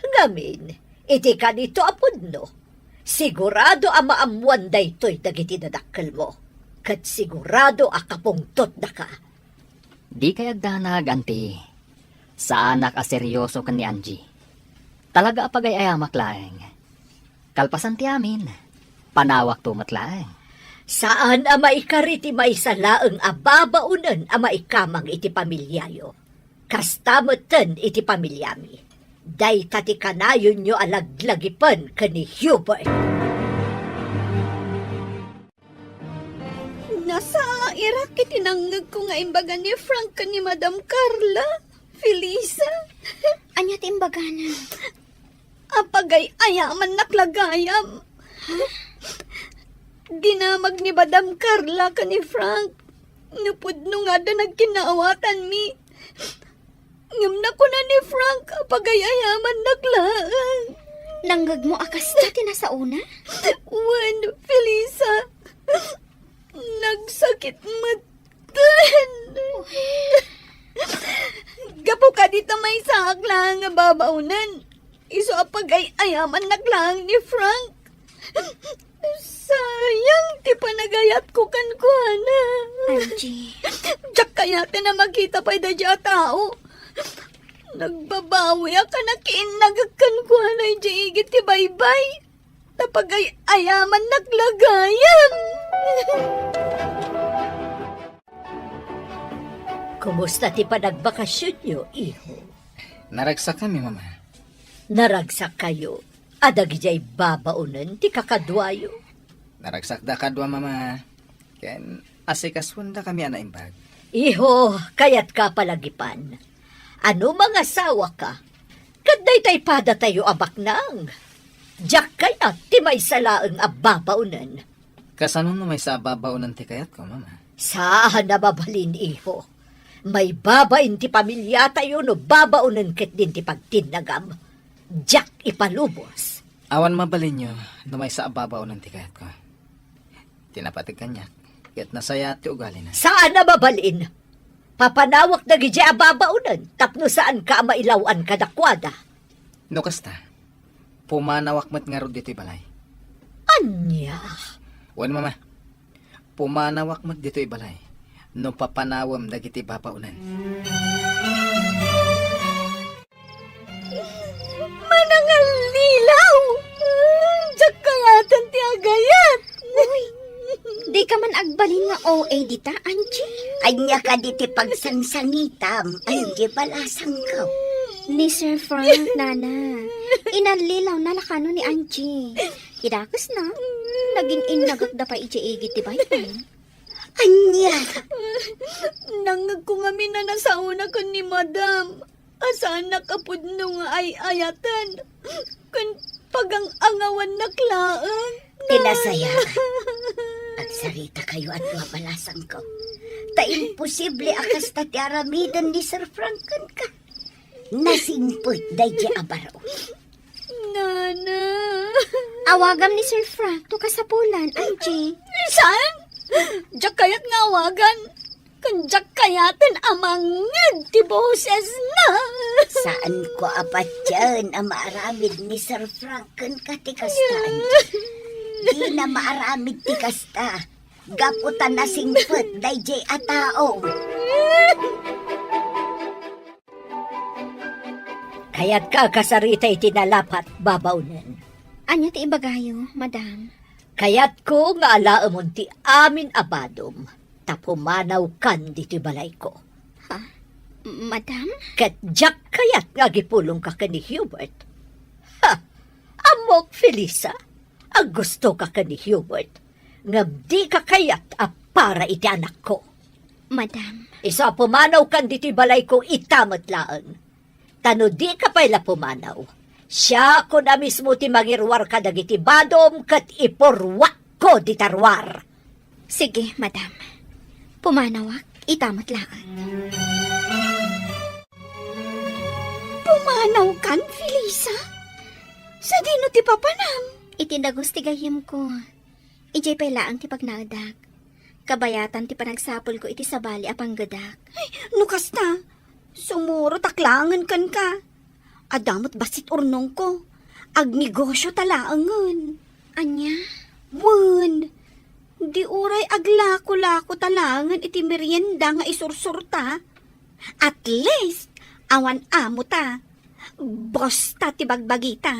Ngamin, iti kanito a pudno, sigurado a maammoan daytoy dagiti dadakkelmo, ket sigurado a kapungtotdaka. Dikay agdanag, anti. Saanak a serioso ken ni Angie. Talaga a pagay-ayamak laeng. Kalpasan ti amin, panawakto met laeng. Saan a maikari ti maysa laeng a babaonen a maikamang iti pamiliayo. Kasta metten iti pamiliami. Dayta ti kanayonyo a laglagipen ken ni Hubert. Nasairak iti nangngegko nga imbaga ni Frank ken ni Madam Carla, Felisa. Ania ti imbagana? Apagay-ayamannak la gayam. Dinamag ni Madam Carla ken ni Frank no pudno nga adda nagkinnaawatanmi. Ngem nakuna ni Frank a pagay-ayamannak laeng. Nangngegmo a kasta ti nasaona? Wen, Felisa. Nagsakit metten. Gapu kadi ta maysaak laeng nga babaonen, isu a pagay-ayamannak laeng ni Frank. Sayang ti panagayatko kenkuana. Angie. Diak kayaten a makita pay daydiay a tao. Nagbabawiak a nakiinnagek kenkuana idiay igid ti baybay. Ta pagay-ayamannak la gayam. Kumusta ti panagbakasionyo, iho? Naragsakkami, Mama. Naragsakkayo a dagidiay babaonen ti kakaduayo? Naragsakda kadua, Mama. Ken asikasuendakami a naimbag. Iho, kayatka palagipan. A no mangasawaka, ket dayta padatayo a baknang. Diak kayat ti maysa laeng a babaonen. Kasano no maysa a babaonen ti kayatko, Mama? Saan a mabalin, iho. Maibabain ti pamiliatayo no babaonen ketdin ti pagtinnagam. Diak ipalubos. Awan mabalinyo no maysa a babaonen ti kayatko. Ti napateg kaniak, ket nasayaat ti ugalina. Saan a mabalin. Papanawak dagidiay a babaonen tapno saanka a mailaw-an kadakuada. No kasta, pumanawak met ngarud ditoy balay. Ania? Wen, Mama. Pumanawak met ditoy balay no papanawem dagiti babaonen. Manangallilaw! Diak kayaten ti agayat! Uy, dika man agbalin nga O A dita, Angie? Ania kadi ti pagsangsangitam, Angie, balasangko? Ni Sir Frank, Nana. Inallilawna la kano ni Angie. Idakesna, nagin-innagakda pay idiay igid ti baybay. Ania? Nangngegko ngamin a nasaona ken ni Madam. A saannak a pudno nga ay-ayaten ken pagang-angawannak laeng. Ti nasayaat, agsaritakayo a dua, balasangko. Ta imposible a kasta ti aramiden ni Sir Frank kenka. Nasingpet daydiay a baro. Nana. Awagam ni Sir Frank no kasapulan, Angie. Saan? Diak kayat nga awagan. Ken diak kayaten a mangngeg ti bosesna. Saanko a patien a maaramid ni Sir Frank kenka ti kasta, Angie. Dina maaramid ti kasta. Gapu ta nasingpet daydiay a tao. Kayatka a kasarita iti nalapat, babaonen. Ania ti ibagayo, Madam? Kayatko nga alaemon ti amin a badom, ta pumanawkan ditoy balayko. Ha? Madam? Ket diak kayat nga agipulongka ken ni Hubert. Ha! Ammok, Felisa, Aggustoka ken ni Hubert, ngem dika kayat a para iti anakko. Madam. Isu a pumanawkan ditoy balayko ita met laeng. Ta no dika pay la pumanaw, siakon a mismo ti mangiruar kadagiti badom ket ipurruakko dita ruar. Sige, madam. Pumanawak ita met laeng. Pumanawkan, Felisa? Sadino ti papanam? Iti dagus ti gayyemko. Idiay pay laeng ti pagnaedak. Kabayatan ti panagsapulko iti sabali a panggedak. Ay, no kasta, sumurotak laengen kenka. Adda met bassit urnongko. Agnegosio ta laengen. Ania? Wen, di uray aglako-lako ta laengen iti merienda nga isursurta. At least, awan amo ta. Boss ta ti bagbagita.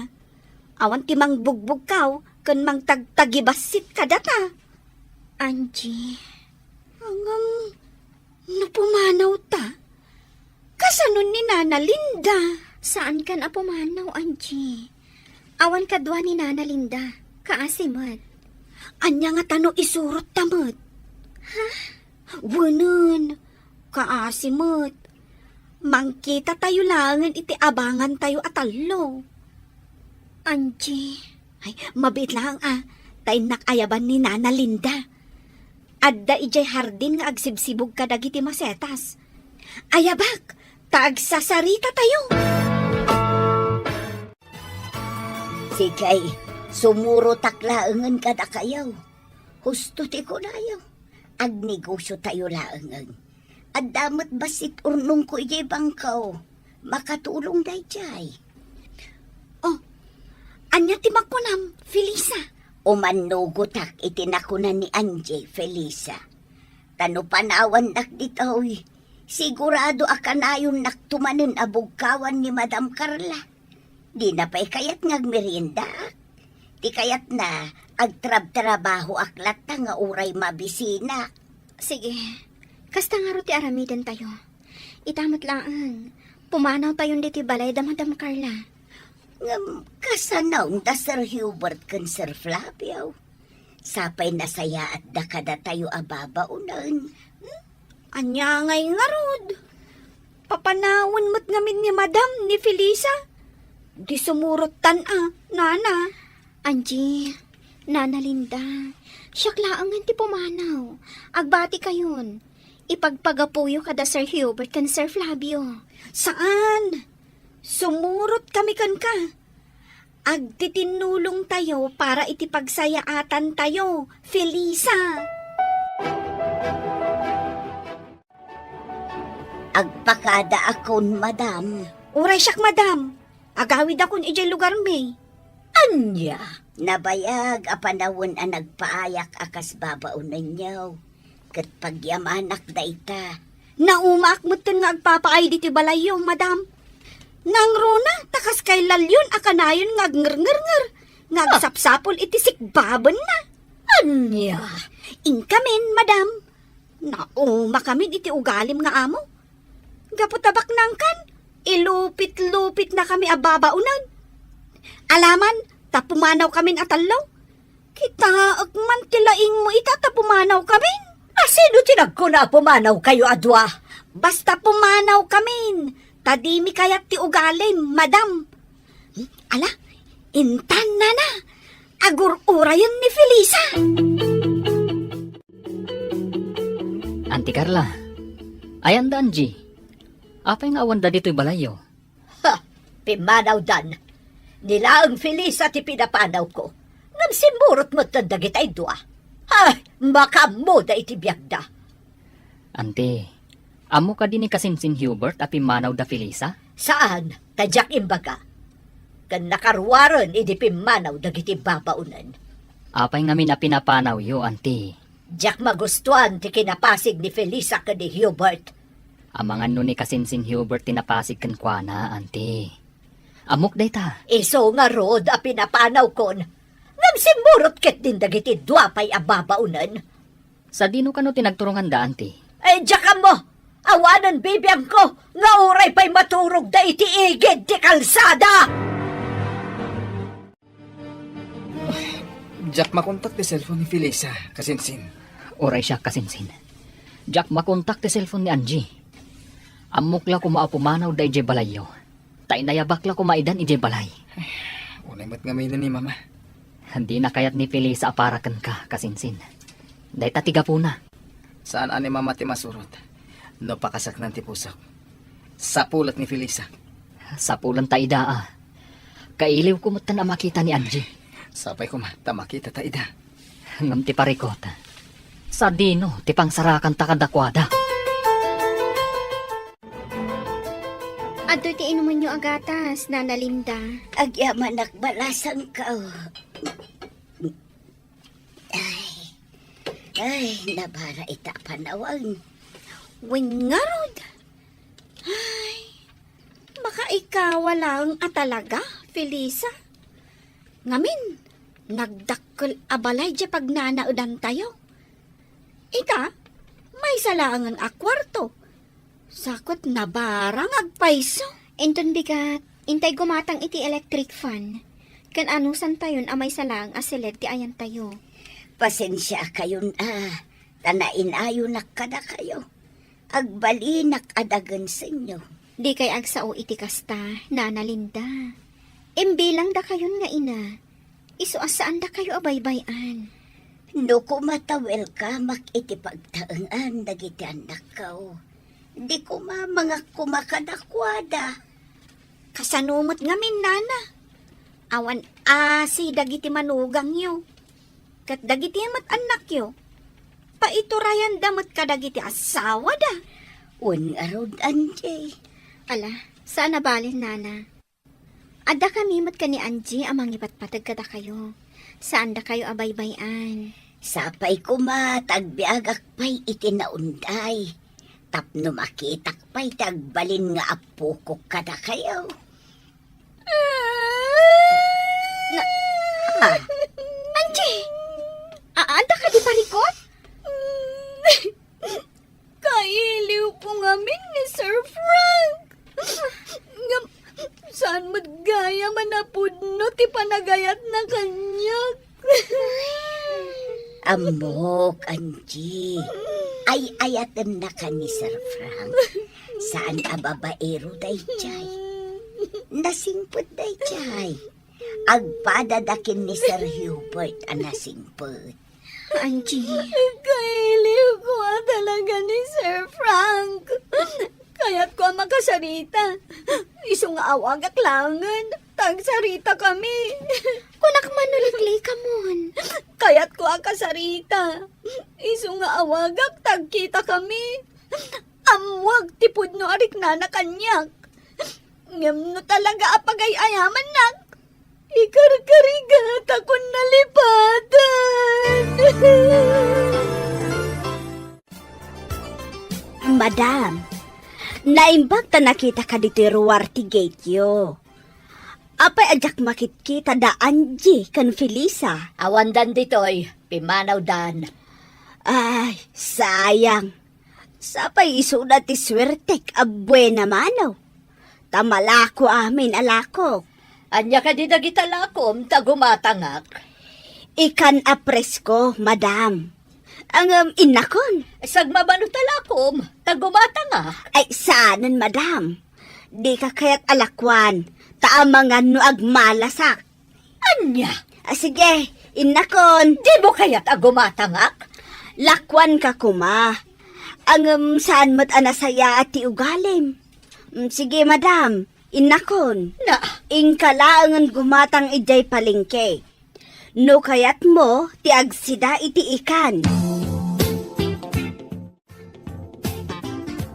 Awan ti mangbugbugkaw ken mangtagtagibassit kadata. Angie. Ngem, no pumanaw ta, kasano ni Nana Linda? Saankan a pumanaw, Angie. Awan kadua ni Nana Linda. Kaasi met. Ania ngata no isurot ta met? Ha? Wenen, kaasi met. Mangkita tayo laengen iti abangan tayo a tallo. Angie. Ay, mabiit laeng a, ta innak ayaban ni Nana Linda. Adda idiay hardin nga agsibsibug kadagiti masetas. Ayabak, ta agsasarita tayo. Sige, sumurotak laengen kadakayo. Husto ti kunayo. Agnegosio tayo laengen. Adda met bassit urnongko idiay bangko. Makatulong daydiay. Oh, ania ti makunam, Felisa? Umannugotak iti nakuna ni Angie, Felisa. Ta no panawannak ditoy, sigurado a kanayonnakto manen a bugkawan ni Madam Carla. Dina pay kayat nga agmeriendaak. Ti kayatna, agtrabtrabahoak latta nga uray mabisinak. Sige, kasta ngarud ti aramidentayo. Ita met laeng, pumanaw tayon ditoy balay da Madam Carla. Ngem, kasano da Sir Hubert ken Sir Flavio? Sapay nasayaatda kadatayo a babaonen. Hmm? Ania ngay ngarud? Papanawen met ngamin ni Madam ni Felisa? Di sumurottan a, Nana. Angie, Nana Linda, siak laengen ti pumanaw. Agbatikayon. Ipagpagapuyo kada Sir Hubert ken Sir Flavio. Saan? Sumurot kami kenka. Agtitinnulong tayo para iti pagsayaatan tayo, Felisa. Agpakadaakon, madam. Uray siak, madam. Agawidakon idiay lugarmi. Ania? Nabayag a panawen a nagpaayak a kas babaonenyo. Ket pagyamanak dayta. Naumaak metten nga agpapaay ditoy balayyo, madam. Nangruna, ta kas kay lalyon a kanayon nga agngerngernger, nga Ah. agsapsapul iti sikbabenna. Ania? Inkamin, madam. Naumakamin iti ugalim nga amo. Gapu ta baknangkan, ilupit-lupitnakami a babaonen. Alaman, ta pumanawkamin a tallo. Kitaek man ti laingmo ita ta pumanawkamin. A sino ti nagkuna a pumanawkayo a dua? Basta pumanawkamin, ta dimi kayat ti ugalim, madam. Hmm, ala, intan, nana, agur-urayen ni Felisa. Auntie Carla, ayan da Angie. Apay nga awanda ditoy balayyo? Ha! Pimmanawdan. Ni laeng Felisa ti pinapanawko. Ngem simurot metten dagitay dua. Ha! Makaammoda iti biagda. Auntie, ammo kadi ni Kasinsin Hubert a pimmanaw da Felisa? Saan, ta diak imbaga. Ken nakaruaren idi pimmanaw dagiti babaonen. Apay ngamin a pinapanawyo, Auntie? Diak magustuan ti kinapasig ni Felisa ken ni Hubert. Amangan no ni Kasinsin Hubert ti napasig kenkuana, Auntie. Ammok dayta. Isu ngarud a pinapanawkon. Ngem simmurot ketdin dagiti dua pay a babaonen. Sadino kano ti nagturonganda, Auntie? Ay, diak ammo! Awanen bibiangko nga uray pay maturogda iti igid ti kalsada! Diak makontak ti cellphone ni Felisa, kasinsin. Uray siak, kasinsin. Diak makontak ti cellphone ni Angie. Ammok la koma a pumanawda idiay balayyo. Ta inayabak la koma idan idiay balay. Unay met ngamin ni Mama. Dina kayat ni Felisa a para kenka, kasinsin. Dayta ti gapuna. Saan a ni Mama ti masurot no pakasaknan ti pusok. Sapulat ni Felisa. Sapulan ta ida, a. Kailiwko met a makita ni Angie. Sapay koma ta makita ta ida. Ngem ti parikot, sadino ti pangsarakanta kadakuada? Adtoy ti inumenyo a gatas, Nana Linda. Agyamanak, balasangko. Ay, ay, nabara ita a panawen. Wen ngarud. Ay, makaikawa laeng a talaga, Felisa. Ngamin, nagdakkel a balay diay pagnanaedantayo. Ita, maysa laengen a kuarto. Sakot, nabara nga agpayso. Inton bigat, intay gumatang iti electric fan. Ken anusantayon a maysa laeng a siled ti ayantayo. Pasensiakayon a, ta nainayonak kadakayo. Agbalinak a dagensenyo. Dikay agsao iti kasta, Nana Linda. Imbilangdakayon nga ina. Isu a saandakayo a baybay-an. No koma ta welcome-ak iti pagtaengan dagiti annakko, di koma mangak koma kadakuada. Kasano met ngamin, Nana? Awan asi dagiti manugangyo. Ket dagiti met annakyo, paiturayanda met kadagiti asawada. Wen ngarud, Angie. Ala, saan a bale, Nana. Adda kami met ken ni Angie a mangipatpateg kadakayo. Saandakayo a baybay-an. Sapay koma ta agbiagak pay iti naunday tapno makitak pay ti agbalin nga appokok kadakayo. Na, ah. Angie! A-, adda kadi parikot? Kailiwko ngamin ni Sir Frank. Ngem, saan met gayam a napudno ti panagayatna kaniak. Ammok, Angie. Ay-ayatennaka ni Sir Frank. Saan a babaero daydiay. Nasingpet daydiay. Agpadada ken ni Sir Hubert a nasingpet. Angie. Kailiwko a talaga ni Sir Frank. Kayatko a makasarita. Isu nga awagak laengen, ta agsaritakami. Kunak man no liklikamon. Kayatko a kasarita. Isu nga awagak, ta agkitakami. Ammoak ti pudno a riknana kaniak. Ngem no talaga a pagay-ayamannak, ikarkarigatakon nalipatan. Madam, naimbag ta nakitaka ditoy ruar ti gateyo. Apay a diak makitkita da Angie ken Felisa? Awandan ditoy, pimmanawdan. Ay, sayang. Sapay isuda ti suertek a buena mano. Ta malako amin a lakok. Ania kadi dagita lakom ta gumatangak? Ikan a presko, madam. Ngem innakon. Sagmamano ta lakom ta gumatangak. Ay, saanen, madam. Dika kayat a lakuan, ta amangan no agmalasak. Ania? Ah, sige, innakon. Dimo kayat a gumatangak? Lakuanka koma. Ngem saan met a nasayaat ti ugalim. Mm, sige, madam, innakon. Na? Inka laengen gumatang idiay palengke. No kayatmo ti agsida iti ikan.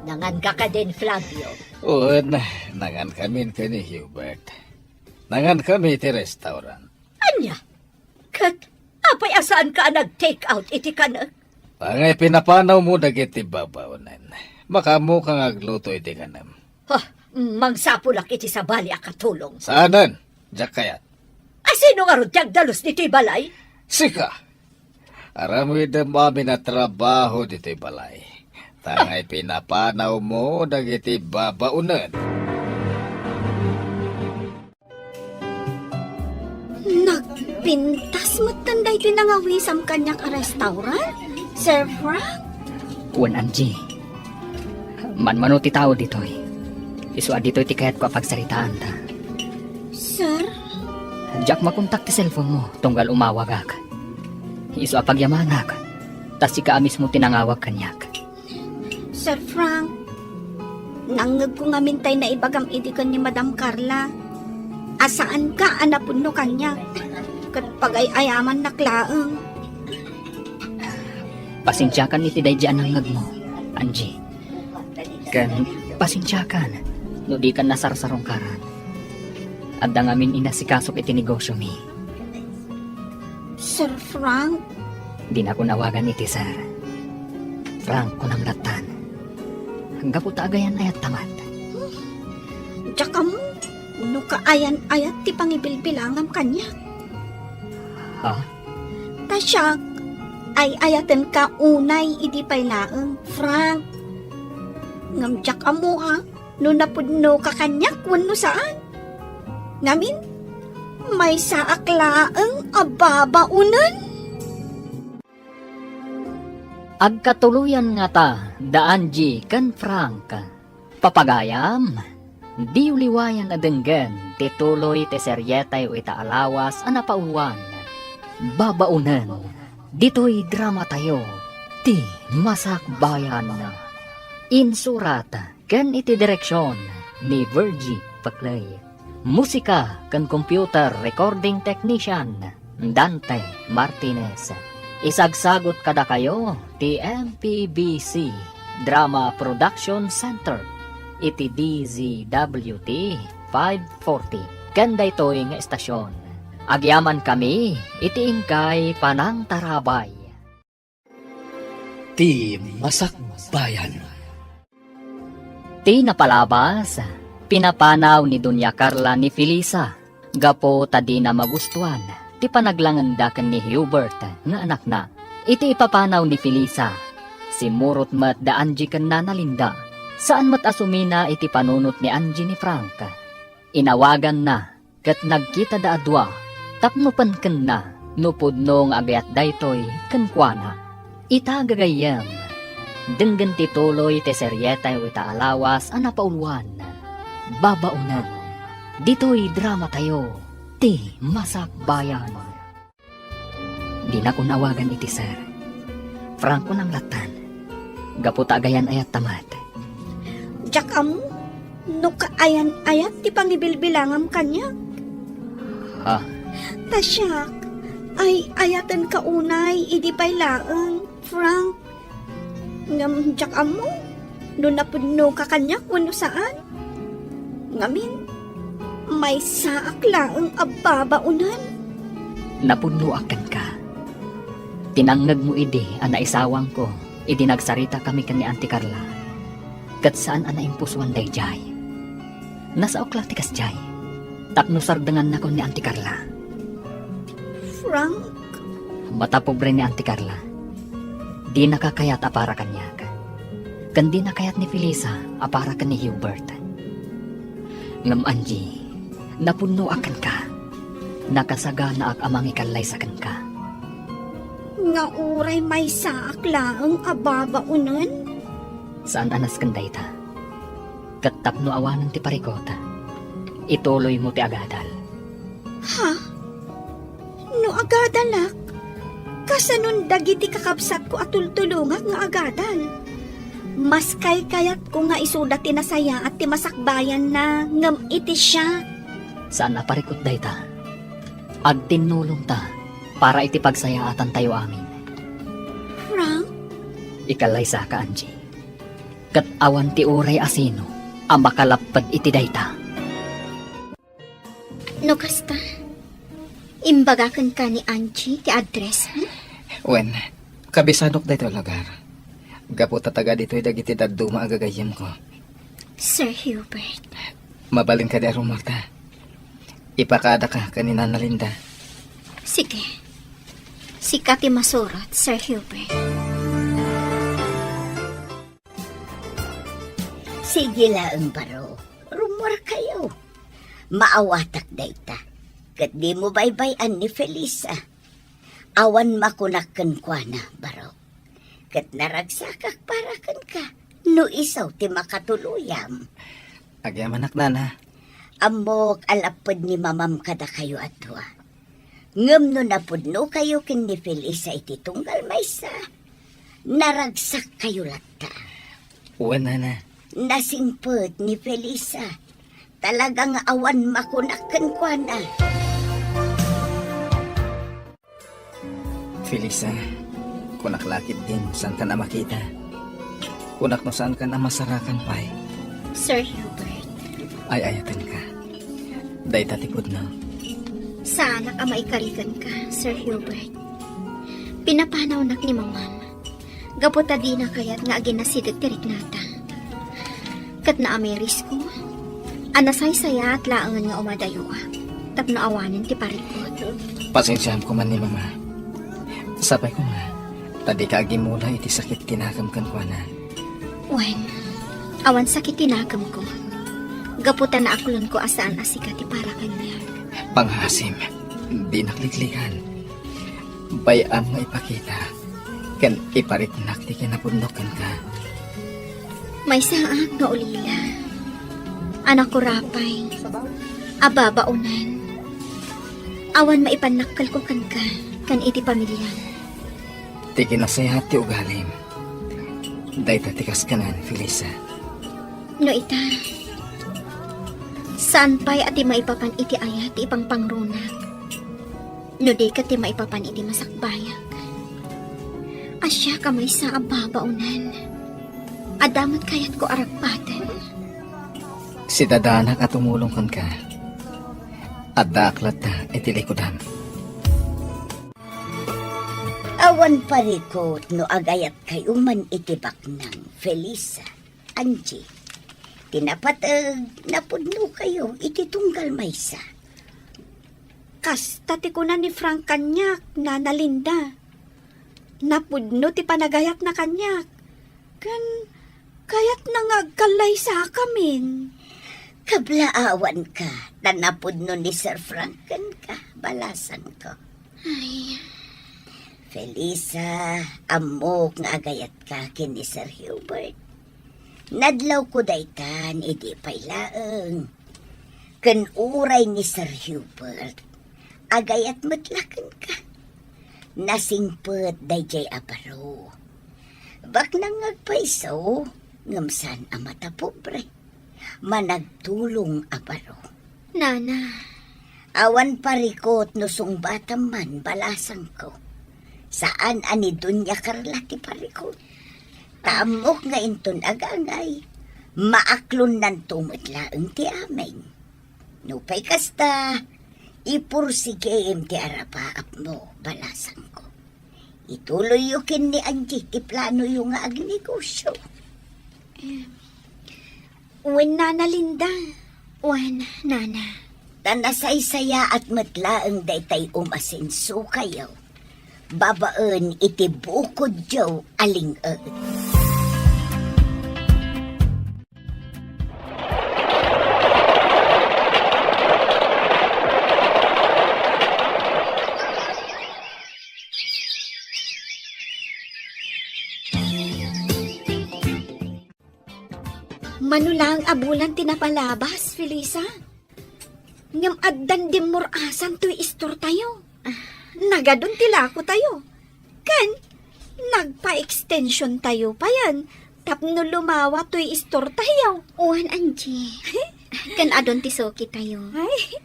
Nanganka kadin, Flavio? Wen, nangankamin ken ni Hubert. Nangankami iti restaurant. Ania? Ket apay a saanka a nag-take out iti kanek? Angay pinapanawmo dagiti babaonen. Makaammoka nga agluto iti kanem. Ha, mangsapulak iti sabali a katulong. Saanen, diak kayat. A sino ngarud ti agdalus ditoy balay? Sika. Aramidem amin a trabaho ditoy balay. Ta angay pinapanawmo dagiti babaonen. Nag-, Pintas metten daytoy nangawisam kaniak a restaurant, Sir Frank? Wen, Angie. Manmano ti tao ditoy. Isu a ditoy ti kayatko a pagsaritaanta. Sir? Diak makontak ti cellphone mo tunggal umawagak. Isu a pagyamanak, ta sika a mismo ti nangawag kaniak. Sir Frank, nangngegko ngamin tay naibagam idi ken ni Madam Carla a saanka a napudno kaniak, ket pagay-ayamannak laeng. Pasensiakan iti daydi a nangngegmo, Angie. Ken pasensiakan no dikan nasarsarungkaran. Adda ngamin inasikasok iti negosyomi. Sir Frank? Dinakon awagan iti sir. Frank, kunam lattan. Gapu ta agayan-ayatta met. Diak ammo no kaayan-ayat ti pangibilbilangam kaniak. Ha? Ta siak, ay-ayatenka unay idi pay laeng, Frank. Ngem diak ammo a no napudnoka kaniak wenno saan. Ngamin, maysaak laeng a babaonen. Agkatuloyan ngata da Angie ken Frank. Papagayam, diyo liwayan a denggen ti tuloy ti serietayo ita a lawas a napauluan, Babaonen, ditoy dramatayo, ti Masakbayan. Insurat ken iti direksion ni Virgie Paclay. Musika ken computer recording technician, Dante Martinez. Isagsagut kadakayo ti M P B C Drama Production Center iti D Z W T five forty ken daytoy nga estasion. Agyamankami iti inkay panangtarabay. Ti Masakbayan. Ti napalabas, pinapanaw ni Doña Carla ni Felisa gapu ta dina magustuan ti panaglangenda ken ni Hubert nga anakna. Iti ipapanaw ni Felisa, simmurot met da Angie ken Nana Linda. Saan met a sumina iti panunot ni Angie ni Frank. Inawaganna ket nagkitada a dua tapno penkenna no pudno nga agayat daytoy kenkuana. Ita gagayyem, denggen ti tuloy ti serietayo ita a lawas a napauluan, Babaonen, ditoy dramatayo, ti Masakbayan. Dinakon awagan iti sir. Frank, kunam lattan. Gapu ta agayan-ayatta met. Diak ammo no kaayan-ayat ti pangibilbilangam kaniak. Ha? Ta siak, ay-ayatenka unay idi pay laeng, Frank. Ngem diak ammo no napudnoka kaniak wenno saan. Ngamin, maysaak laeng a babaonen. Napudnoak kenka. Ti nangngegmo idi a naisawangko idi nagsaritakami ken ni Auntie Carla. Ket saan a naimpusuan daydiay. Nasaok la ti kasdiay tapno sardengannakon ni Auntie Carla. Frank? Mata pobre ni Auntie Carla. Dinaka kayat a para kaniak. Ken dina kayat ni Felisa a para ken ni Hubert. Ngem Angie, napudnoak kenka. Nakasaganaak a mangikallaysa kenka. Nga uray maysaak laeng a babaonen? Saan a nasken dayta. Ket tapno awanen ti parikut, ituloymo ti agadal. Ha? No agadalak, kasanon dagiti kakabsatko a tultulongak nga agadal? Mas kaykayatko nga isuda ti nasayaat ti masakbayanna ngem iti siak. Saan a parikut dayta. Agtinnulongta para iti pagsayaatantayo amin. Frank? Ikallaysaka, Angie. Ket awan ti uray a sino a makalapped iti dayta. No kasta, imbaga kenka ni Angie ti address, hmm? Wen, kabisanok daytoy a lugar. Gapu ta taga ditoy dagiti dadduma a gagayyemko. Sir Hubert. Mabalin kadi a rummuarta? Ipakaadaka ken ni Nana Linda. Sige. Sika ti masurot, Sir Hubert. Sige laeng baro. Rummuarkayo. Maawatak dayta. Ket dimo baybay-an ni Felisa. Awan makunak kenkuana, baro. Ket naragsakak para kenka, no isu ti makatuloyam. Agyamanak, nana. Ammok a lapped ni mamam kadakayo a dua. Ngem no napudnokayo ken ni Felisa iti tunggal maysa, naragsakkayo latta. Wen, nana. Nasingpet ni Felisa. Talaga nga awan makunak kenkuana. Felisa, kunak la ketdin, saankan a makita. Kunak no saankan a masarakan pay. Sir Hubert. Ay-ayatenka. Dayta ti pudno. Saanak a maikariganka, Sir Hubert. Pinapanawnak ni mamam. Gapu ta dina kayat nga aginasideg ti riknata. Ket naamirisko a nasaysayaat laengen nga umadayoak tapno awanen ti parikut. Pasensiaem koma ni mama. Sapay koma ta dika agimula iti sakit ti nakem kenkuana. Wen, awan sakit ti nakemko. Gapu ta naaklonko a saan a sika ti para kaniak. Pangngaasim, dinak liklikan. Bay-am nga ipakita ken ipariknak ti kinapudnok kenka. Maysaak nga ulila a nakurapay a babaonan. Awan maipannakkelko kenka ken iti pamiliam. Ti kinasayaat ti ugalim, dayta ti kaskanan, Felisa. No ita, saan pay a ti maipapan iti ayat ti ipangpangrunak? No di ket ti maipapan iti masakbayak. Siak a maysa a babaonan. Adda met kayatko a ragpaten. Sidadanak a tumulong kenka. Addaak latta iti likudam. Awan parikut no agayatkayo man iti baknang, Felisa, Angie. Ti napateg, napudnokayo iti tunggal maysa. Kasta ti kuna ni Frank kaniak, Nana Linda. Napudno ti panagayatna kaniak. Ken kayatna nga agkallaysakamin. Kablaawanka, ta napudno ni Sir Frank kenka, balasangko. Ay. Felisa, ammok nga agayatka ken ni Sir Hubert. Nadlawko daytan idi pay laeng. Ken uray ni Sir Hubert, agayat met la kenka. Nasingpet daydiay a baro. Baknang nga agpayso, ngem saan a matapobre. Managtulong a baro. Nana. Awan parikut no sungbatam man, balasangko. Saan a ni Doña Carla ti parikut. Ta ammok nga inton agangay, maaklonnanto met laeng ti amin. Nupay kasta, ipursigim ti arapaapmo, balasangko. Ituloyyo ken ni Angie ti planoyo nga agnegosio. Em, wen, Nana Linda. Wen, Nana. Ta nasaysayaat met laeng daytay umasensokayo babaen iti bukodyo a ling-ed. Mano laeng a bulan ti napalabas, Felisa. Ngem addan dimmur-asan toy istortayo. Nagadun ti lakotayo. Ken nagpa-extensiontayo payen tapno lumawa toy istortayo. Wen, Angie. Ken adun ti sukitayo. Ay,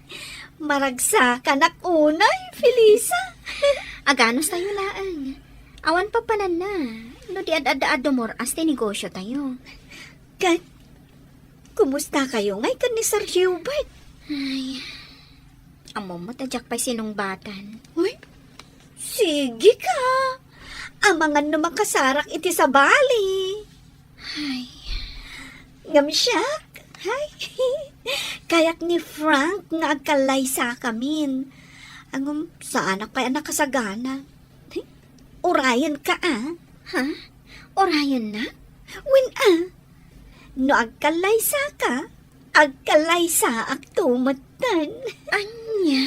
maragsakanak unay, Felisa. Aganustayo laeng. Awan papananna no di ad-adda a dumur-as ti negosiotayo. Ken kumustakayo ngay ken ni Sir Hubert? Ay, ammom met a diak pay sinungbatan. Uy, sige ka. Amangan no makasarak iti sabali. Ay. Ngem siak, ay, kayat ni Frank nga agkallaysakamin. Ngem saanak pay a nakasagana. Urayenka, a? Ha? Urayennak? Wen, a. No agkallaysaka, agkallaysaakto metten. Ania?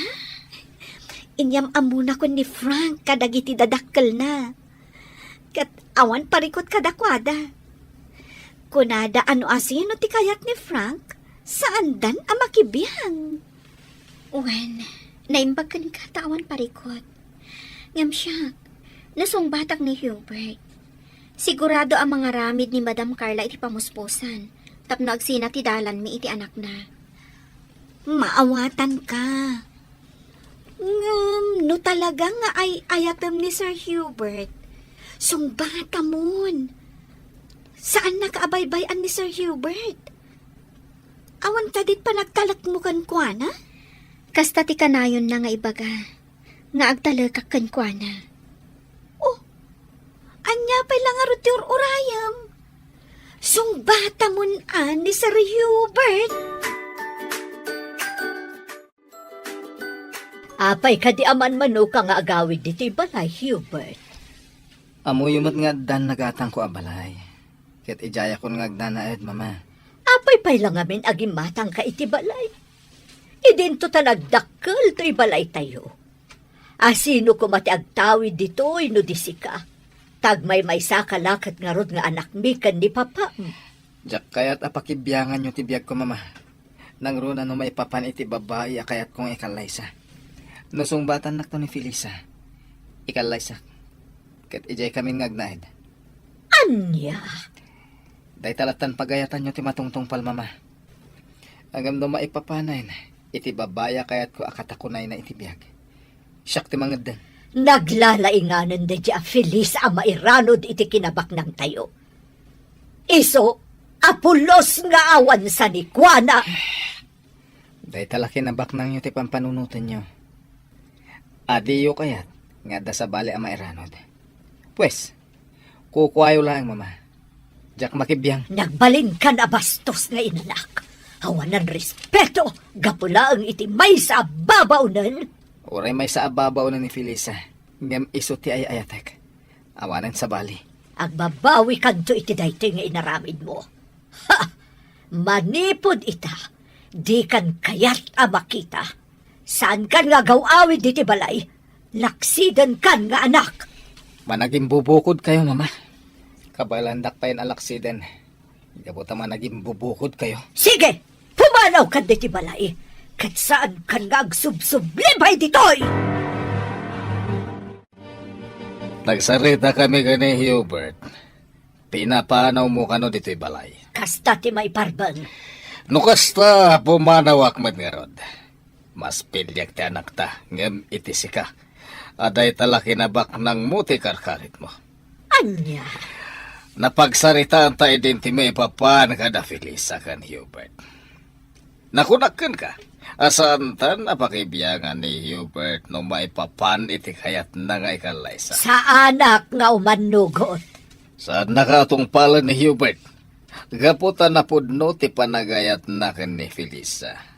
Inyam-ammona ken ni Frank kadagiti dadakkelna. Ket awan parikut kadakuada. Kunada a no asino ti kayat ni Frank, saandan a makibiang. Wen, naimbag kenka ta awan parikut. Ngem siak, nasungbatak ni Hubert. Sigurado a mangaramid ni Madam Carla iti pamuspusan tapno agsina ti dalanmi iti anakna. Maawatanka. Ngem no talaga nga ay-ayatem ni Sir Hubert, sungbatamon. Saannaka a baybay-an ni Sir Hubert. Awan kadi panagtalekmo kenkuana? Kasta ti kanayonna nga ibaga nga agtalekak kenkuana. Oh, ania pay la ngarud ti ur-urayem? Sungbatamon a ni Sir Hubert. Apay kadi a manmanoka nga agawid ditoy balay, Hubert? Ammoyo met nga addan nagatangko a balay. Ket idiayakon nga agnanaed, Mama. Apay pay la ngamin a gimmatangka iti balay? Idinto ta nagdakkel toy balaytayo. Asino koma ti agtawid ditoy no di sika? Ta agmaymaysa ka la ket ngarud nga anakmi ken ni papam. Diak kayat a pakibianganyo ti biagko, Mama. Nangruna no maipapan iti babai a kayatko nga ikallaysa. No sungbatannakto ni Felisa, ikallaysak. Ket idiay kamin nga agnaed. Ania? Dayta lattan pagayatanyo ti matungtungpal, Mama. Ngem no maipapanen iti babai a kayatko a katakunayna iti biag, siak ti mangeddeng. Naglalainganen daydi a Felisa a mairanod iti kinabaknangtayo. Isu a pulos nga awan sanikuana. Dayta la kinabaknangyo ti pampanunotenyo. A diyo kayat nga adda sabali a mairanod. Pues, kukuayo laeng, Mama. Diak makibiang. Nagbalinkan a bastos nga inanak. Awanan respeto, gapu laeng iti maysa a babaonen. Uray maysa a babaonen ni Felisa, ngem isu ti ay-ayatek. Awanen sabali. Agbabawikanto iti daytoy nga inaramidmo. Ha! Manipud ita, dikan kayat a makita. Saankan nga agaw-awid iti balay. Laksidenkan nga anak. Managimbubukodkayo, Mama. Kabaelandak payen a laksiden. Gapu ta managimbubukodkayo. Sige! Pumanawkan ditoy balay. Ket saankan nga agsubsublibay ditoy! Nagsaritakami ken ni Hubert. Pinapanawmo kano ditoy balay? Kasta ti maiparbeng. No kasta, pumanawak met ngarud. Mas piliek ti anakta, ngem iti sika, a dayta la kinabaknangmo ti karkaritmo. Ania? Napagsaritaanta idin ti maipapan kada Felisa ken Hubert. Nakunak kenka, a saantan a pakibiangan ni Hubert no maipapan iti kayatna nga ikallaysa. Saanak nga umannugot. Saannaka a tungpalen ni Hubert, gapu ta napudno ti panagayatna ken ni Felisa.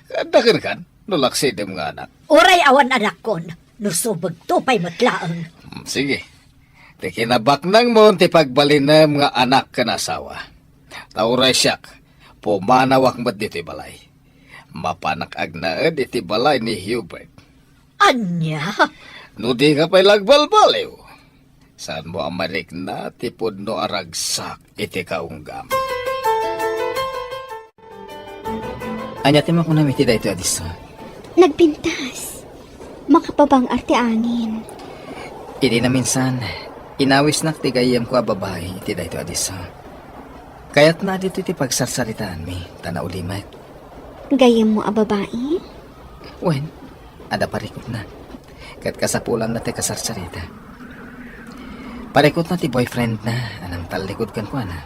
Adda kenkan no laksidem nga anak. Uray awan anakkon, no subegto pay met laeng. Hmm, sige. Ti kinabaknangmo ti pagbalinem nga anak ken asawa. Ta uray siak, pumanawak met ditoy balay. Mapanak agnaed iti balay ni Hubert. Ania? No dika pay la agbalbaliw, saanmo a marikna ti pudno a ragsak iti kaunggam. Ania ti makunam iti daytoy a disso? Nagpintas. Makapabang-ar ti angin. Idi naminsan, inawisnak ti gayyemko a babai iti daytoy a disso. Kayatna a ditoy ti pagsarsaritaanmi, ta naulimek. Gayyemmo a babai? Wen, adda parikutna. Ket kasapulanna ti kasarsarita. Parikutna ti boyfriendna a nangtallikud kenkuana.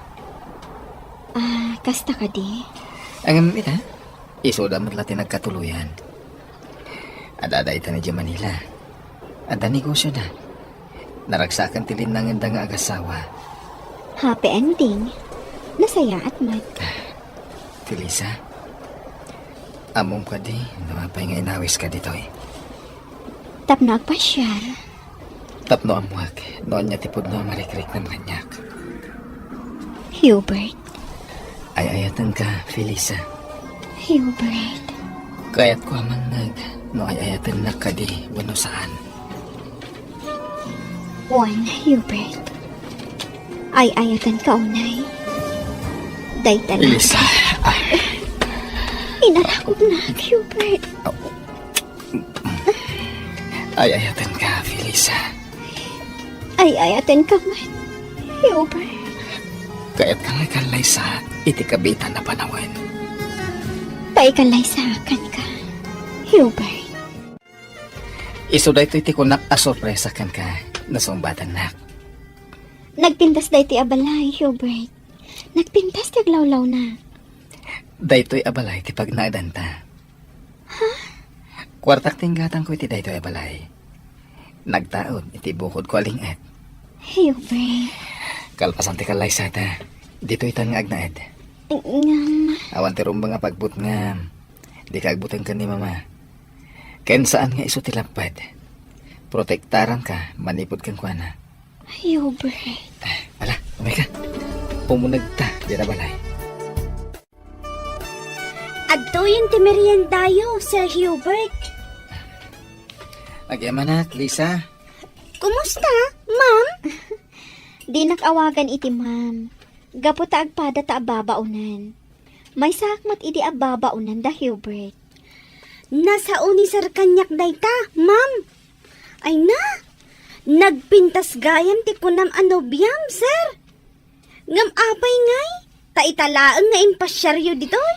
Ah, kasta kadi? Ngem ita, isuda met la ti nagkatuloyan. Adda ita idiay Manila. Adda negosioda. Naragsakan ti linnangenda nga agasawa. Happy ending. Nasayaat met. Felisa, ammom kadi no apay nga inawiska ditoy? Tapno agpasiar. Tapno ammuak no ania ti pudno a marikriknam kaniak. Hubert. Ay-ayatenka, Felisa. Hubert. Kayatko a mangngeg. No ay-ayatennak kadi wenno saan. Wen, Hubert. Ay-ayatenka unay. Dayta la. Felisa, ah. Inarakopnak, Hubert. Ay-ayatenka, Felisa. Ay-ayatenka met, Hubert. Kayatka nga ikallaysa iti kabiitan a panawen. Paikallaysaak kenka, Hubert. Isu daytoy ti kunak a sorpresa kenka, nasungbatannak. Nagpintas daytoy a balay, Hubert. Nagpintas ti aglawlawna. Daytoy a balay ti pagnaedanta. Ha? Kuartak ti inggatangko iti daytoy a balay. Nagtaud iti bukodko a ling-et. Hubert. Kalpasan ti kallaysata, ditoytan nga agnaed. Ngem. Awan ti rumbeng a pagbutngam. Dika agbuteng ken ni Mama. Ken saan nga isu ti lapped. Protektaranka manipud kenkuana. Hubert. Ala, umayka. Umunegta diay balay. Adtoyen ti meriendayo, Sir Hubert. Agyamanak, Lisa. Kumusta, ma'am? Dinak awagan iti ma'am. Gapu ta agpada ta ababaonan. Maysaak met idi ababaonan da Hubert. Nasao ni Sir kaniak dayta, ma'am. Ay na, nagpintas gayam ti kunam a nobiam, Sir. Ngem apay ngay, ta ita laeng nga impasiaryo ditoy?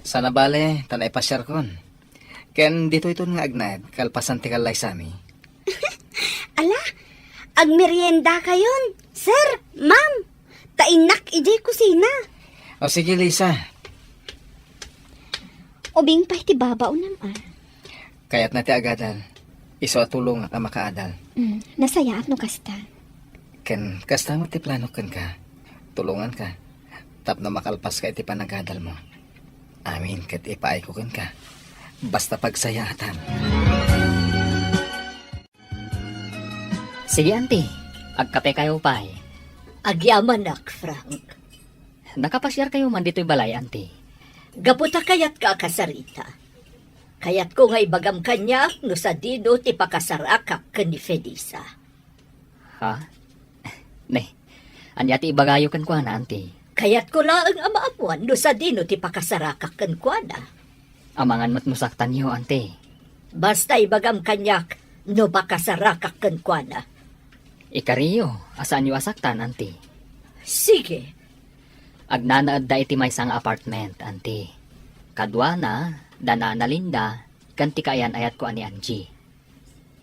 Saan a bale, ta naipasiarkon. Ken ditoyton nga agnaed, kalpasan ti kallaysami. Ala, agmeriendakayon, sir, ma'am. Ta innak idiay kusina. O sige, Lisa. Ubing pay ti babaonam, a. Kayatna ti agadal. Isu a tulongak a makaadal. Mm, nasayaat no kasta. Ken kasta met ti planok kenka. Tulonganka. Tapno makalpaska iti panagadalmo. Amin ket ipaayko kenka. Basta pagsayaatam. Sige, anti. Agkapekayo pay. Agyamanak, Frank. Nakapasiarkayo man ditoy balay, anti? Gapu ta kayatka a kasarita. Kayatko nga ibagam kaniak no sadino ti pakasarakak ken ni Felisa. Ha? Ne, ania ti ibagayo kenkuana, anti? Kayatko laeng a maammuan no sadino ti pakasarakak kenkuana. Amangan met no saktanyo, anti. Basta ibagam kaniak no pakasarakak kenkuana. Ikariyo a saanyo a saktan, anti. Sige. Agnanaedda iti maysa nga apartment, anti. Kaduana, da Nana Linda, ken ti kaayan-ayatko a ni Angie.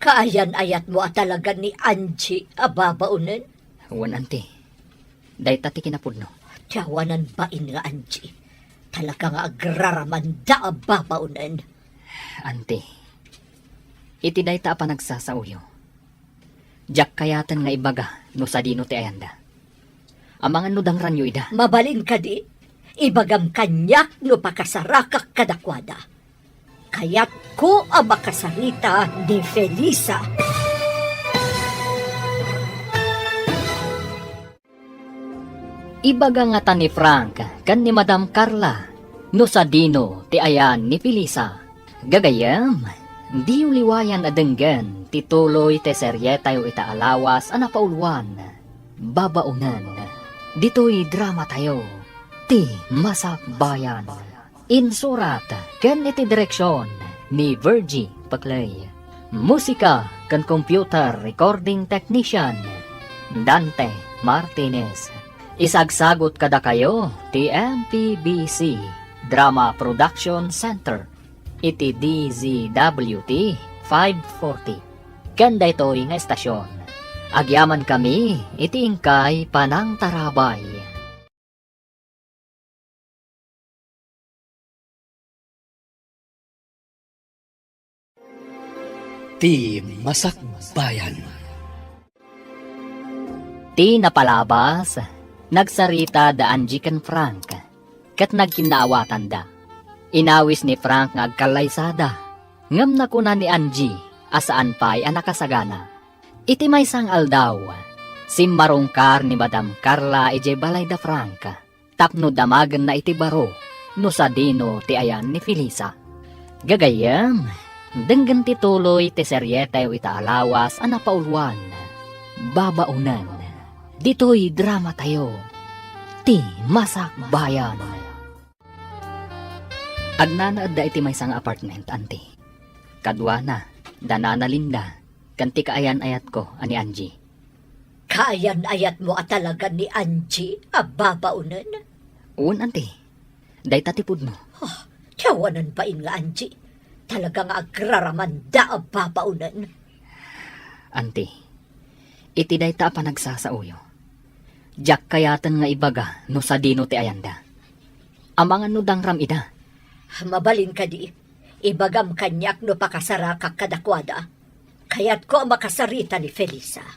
Kaayan-ayatmo a talaga ni Angie a babaonen? Wen, anti. Dayta ti kinapudno. Ti awanan bain nga Angie. Talaga nga agraramanda a babaonen. Anti, iti dayta a panagsasaoyo, diak kayaten nga ibaga no sadino ti ayanda. Amangan no dangranyo ida. Mabalin kadi, ibagam kaniak no pakasarakak kadakuada. Kayatko a makasarita ni Felisa. Ibaga ngata ni Frank ken ni Madam Carla no sadino ti ayan ni Felisa. Gagayyem, diyo liwayan a denggen ti tuloy ti serietayo ita a lawas a napauluan, Babaonen, ditoy dramatayo, Ti Masakbayan. Insurat ken iti direksion ni Virgie Paclay. Musika ken computer recording technician, Dante Martinez. Isagsagut kadakayo ti M P B C Drama Production Center iti D Z W T five forty. Ken daytoy nga estasion, agyamankami iti inkay panangtarabay. Ti Masakbayan. Ti napalabas, nagsarita da Angie ken Frank, ket nagkinnaawatanda. Inawis ni Frank nga agkallaysada, ngem nakuna ni Angie a saan pay a nakasagana. Iti maysa nga aldaw, simmarungkar ni Madam Carla idiay balay da Frank tapno damagenna iti baro no sadino ti ayan ni Felisa. Gagayyem, Denggen ti tuloy ti serieteyo ita a lawas a napauluan, Babaonen. Ditoy dramatayo, ti Masakbayan. Agnanaedda iti maysa nga apartment, anti. Kaduana, da Nana Linda, ken ti kaayan-ayatko a ni Angie. Kaayan-ayatmo a talaga ni Angie a babaonen? Wen, anti. Dayta ti pudno. Ah, ti awanan bain nga Angie. Talaga nga agraramanda a babaonen. Anti, iti dayta a panagsasaoyo, diak kayaten nga ibaga no sadino ti ayanda. Amangan no dangram ida. Mabalin kadi, ibagam kaniak no pakasarakak kadakuada. Kayatko a makasarita ni Felisa.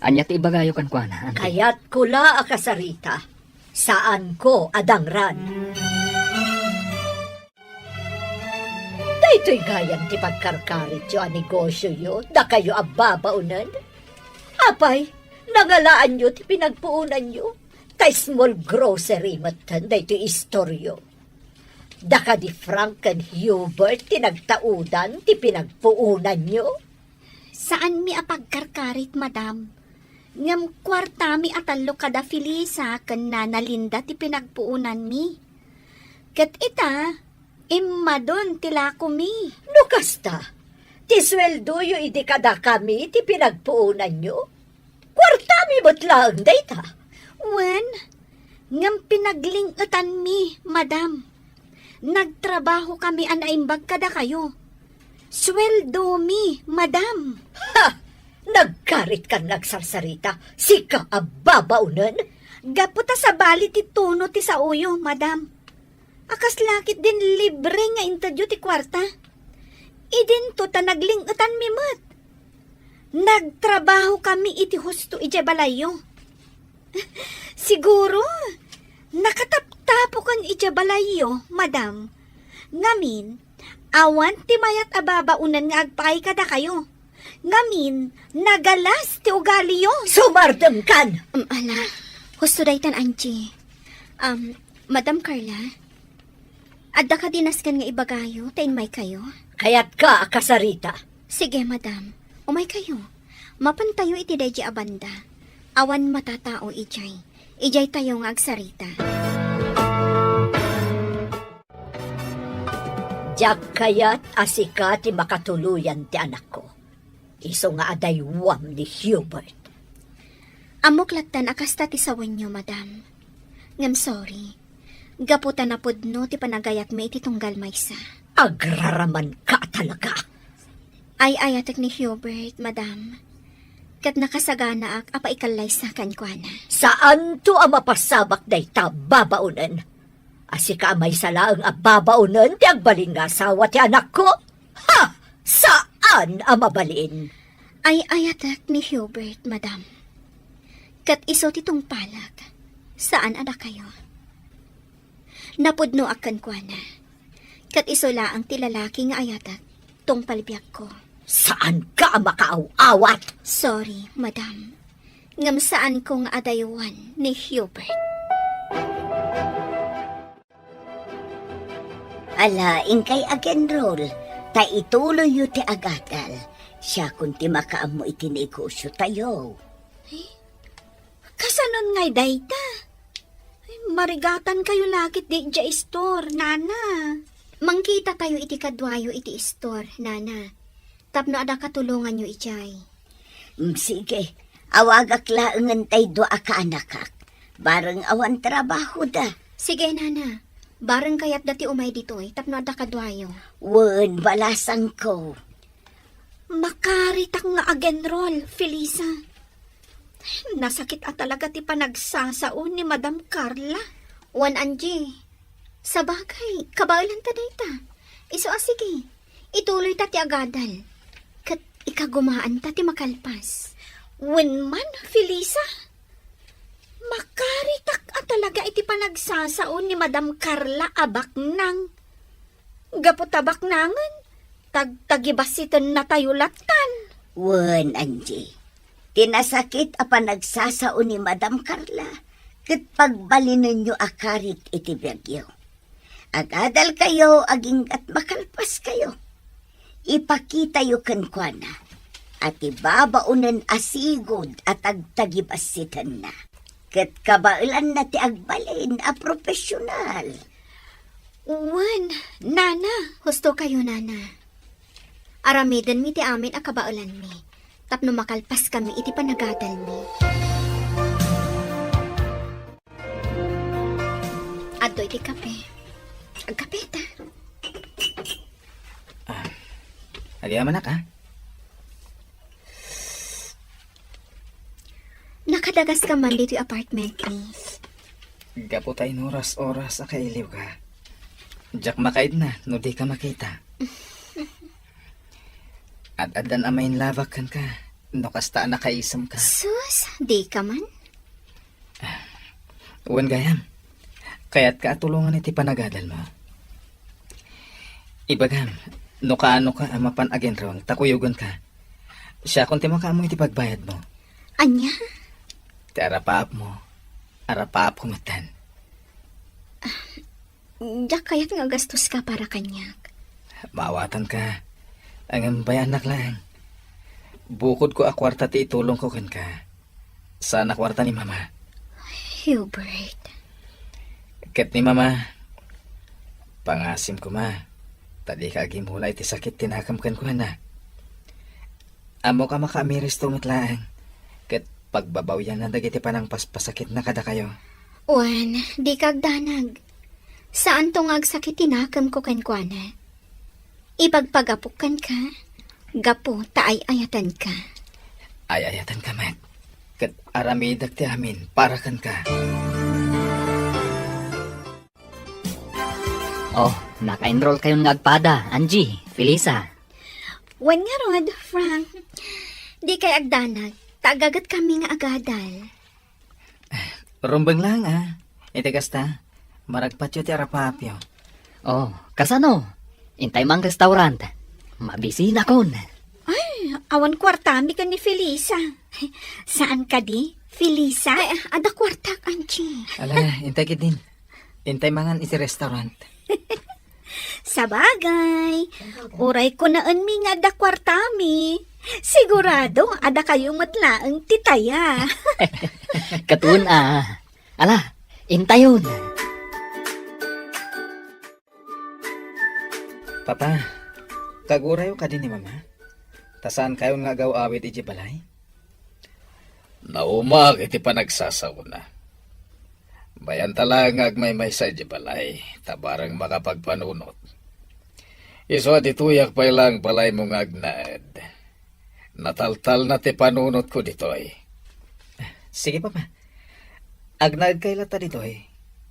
Ania ti ibagayo kenkuana, anti? Kayatko la a kasarita. Saanko a dangran. Daytoy gayam ti pagkarkarityo a negosioyo, dakayo a babaonen. Apay, nangalaanyo ti pinagpuonanyo. Ta small grocery metten daytoy istoryo. Da kadi Frank ken Hubert ti nagtaudan ti pinagpuonanyo? Saanmi a pagkarkarit, madam. Ngem kuartami a tallo kada Felisa ken Nana Linda ti pinagpuonanmi. Ket ita, immadon ti lakomi. No kasta, ti sueldoyo idi kadakami ti pinagpuonanyo? Kuartami met laeng dayta. Wen, ngem pinagling-etanmi, madam. Nagtrabahokami a naimbag kadakayo. Sueldomi, madam. Ha! Nagkaritkan nga agsarsarita, sika a babaonen? Gapu ta sabali ti tono ti saoyo, madam. A kasla ketdin libre nga intedyo ti kuarta. Idinto ta nagling-etanmi met. Nagtrabahokami iti husto idiay balayyo. Siguro, nakataptapoken idiay balayyo, madam. Ngamin, awan ti mayat a babaonen nga agpaay kadakayo. Ngamin, nagalas ti ugaliyo. Sumardengkan! Um, ala, husto daytan, Angie. Um, Madam Carla, adda kadi nasken nga ibagayo ta inmaykayo? Kayatka a kasarita. Sige, madam. Umaykayo. Mapantayo iti daydi a banda. Awan matatao idiay. Idiaytayo nga agsarita. Diak kayat a sika ti makatuloyan ti anakko. Isu nga adaywam ni Hubert. Ammok lattan a kasta ti sawenyo, madam. Ngem sorry. Gapu ta napudno ti panagayatmi iti tunggal maysa. Agraramanka talaga. Ay-ayatek ni Hubert, madam. Ket nakasaganaak a paikallaysa kenkuana. Saanto a mapasabak dayta, babaonen. A sika a maysa laeng a babaonen ti agbalin nga asawa ti anakko? Ha! Saan a mabalin! Ay-ayatek ni Hubert, madam. Ket isu ti tungpalek, saan a dakayo. Napudnoak kenkuana. Ket isu laeng ti lalaki nga ayatek, tungpal biagko. Saanka a makaaw-awat! Sorry, madam. Ngem saanko nga adaywan ni Hubert. Ala, inkay agenrol, ta ituloyyo ti agadal. Siakon ti makaammo iti negosyotayo. Eh, kasanon ngay dayta? Ay, marigatankayo la ketdi idiay istor, nana. Mangkitatayo iti kaduayo iti istor, nana. Tapno adda katulonganyo idiay. Mm, sige. Awagak laengen tay dua a kaanakak. Bareng awan trabahoda. Sige, nana. Bareng kayatda ti umay ditoy tapno adda kaduayo. Wen, balasangko. Makaritak nga agenrol, Felisa. Nasakit a talaga ti panagsasao ni Madam Carla. Wen, Angie. Sabagay, kabaelanta dayta. Isu a sige. Ituloyta ti agadal. Ket ikagumaanta ti makalpas. Wen man, Felisa, makaritak a talaga iti panagsasao ni Madam Carla a baknang. Gapu ta baknangen, tagtagibassitennatayo lattan. Wen, Angie. Ti nasakit a panagsasao ni Madam Carla, ket pagbalinenyo a karit iti biagyo. Agadalkayo aginggat makalpaskayo. ipakitayo kenkuana a ti babaonen a sigud a tagtagibassitanna. Ket kabaelanna ti agbalin a profesional. Wen, Nana. Husto kayo, Nana. Aramidenmi ti amin a kabaelanmi tapno makalpaskami iti panagadalmi. Adtoy ti kape. Agkape ta. Ah, agyamanak, ah. Nakadagaska man ditoy apartment, miss. Gapu ta inuras-oras a kailiwka. Diak makaidna no dika makita. Ad-addan a mainlabak kenka, no kasta a nakaisemka. Sus, dika man. Wen gayam, kayatka a tulongan iti panagadalmo. Ibagam, no kaanoka a mapan aginruang ta kuyogenka. Siakon ti makaammo iti pagbayadmo. Ania? Ti arapaapmo, arapaapko metten. Diak kayat nga agastoska para kaniak. Maawatanka. Ngem bay-annak laeng. Bukodko a kuarta ti itulongko kenka. Saan a kuarta ni Mama. Hubert. Ket ni Mama, pangasim koma, ta dika agimula iti sakit ti nakem kenkuana. Ammok a makaamiristo met laeng, ket pagbabawianna dagiti panangpaspasakitna kadakayo. Wen, dika agdanag. Saanto nga agsakit ti nakemko kenkuana. Ipagpagapok kenka, gapu ta ay-ayatenka. Ay-ayatenka met, ket aramidek ti amin para kenka. Oh, naka-enroll kayon nga agpada, Angie, Felisa. Wen ngarud, Frank. Dikay agdanag, ta agaget kami nga agadal. Rumbeng laeng, ah. Iti kasta, maragpatyo ti arapaapyo. Oh, kasano? Intay man restaurant. Mabisinakon. Ay, awan kuartami ken ni Felisa. Saan kadi, Felisa? Ay, adda kuartak, Angie. Ala, intay ketdin. Intay mangan iti restaurant. Sabagay, uray kunaenmi nga adda kuartami, sigurado a dakayo met laeng ti taya. Ket wen a. Ala, intayon. Papa, kagurayo kadi ni Mama? Ta saankayon nga agaw-awid idiay balay? Naumaak iti panagsasaona. Bay-anta laeng nga agmaymaysa idiay balay, ta bareng makapagpanunot. Isu a ditoyak pay laeng balaymo nga agnaed. Nataltalna ti panunotko ditoy. Sige, Papa. Agnaedkay latta ditoy.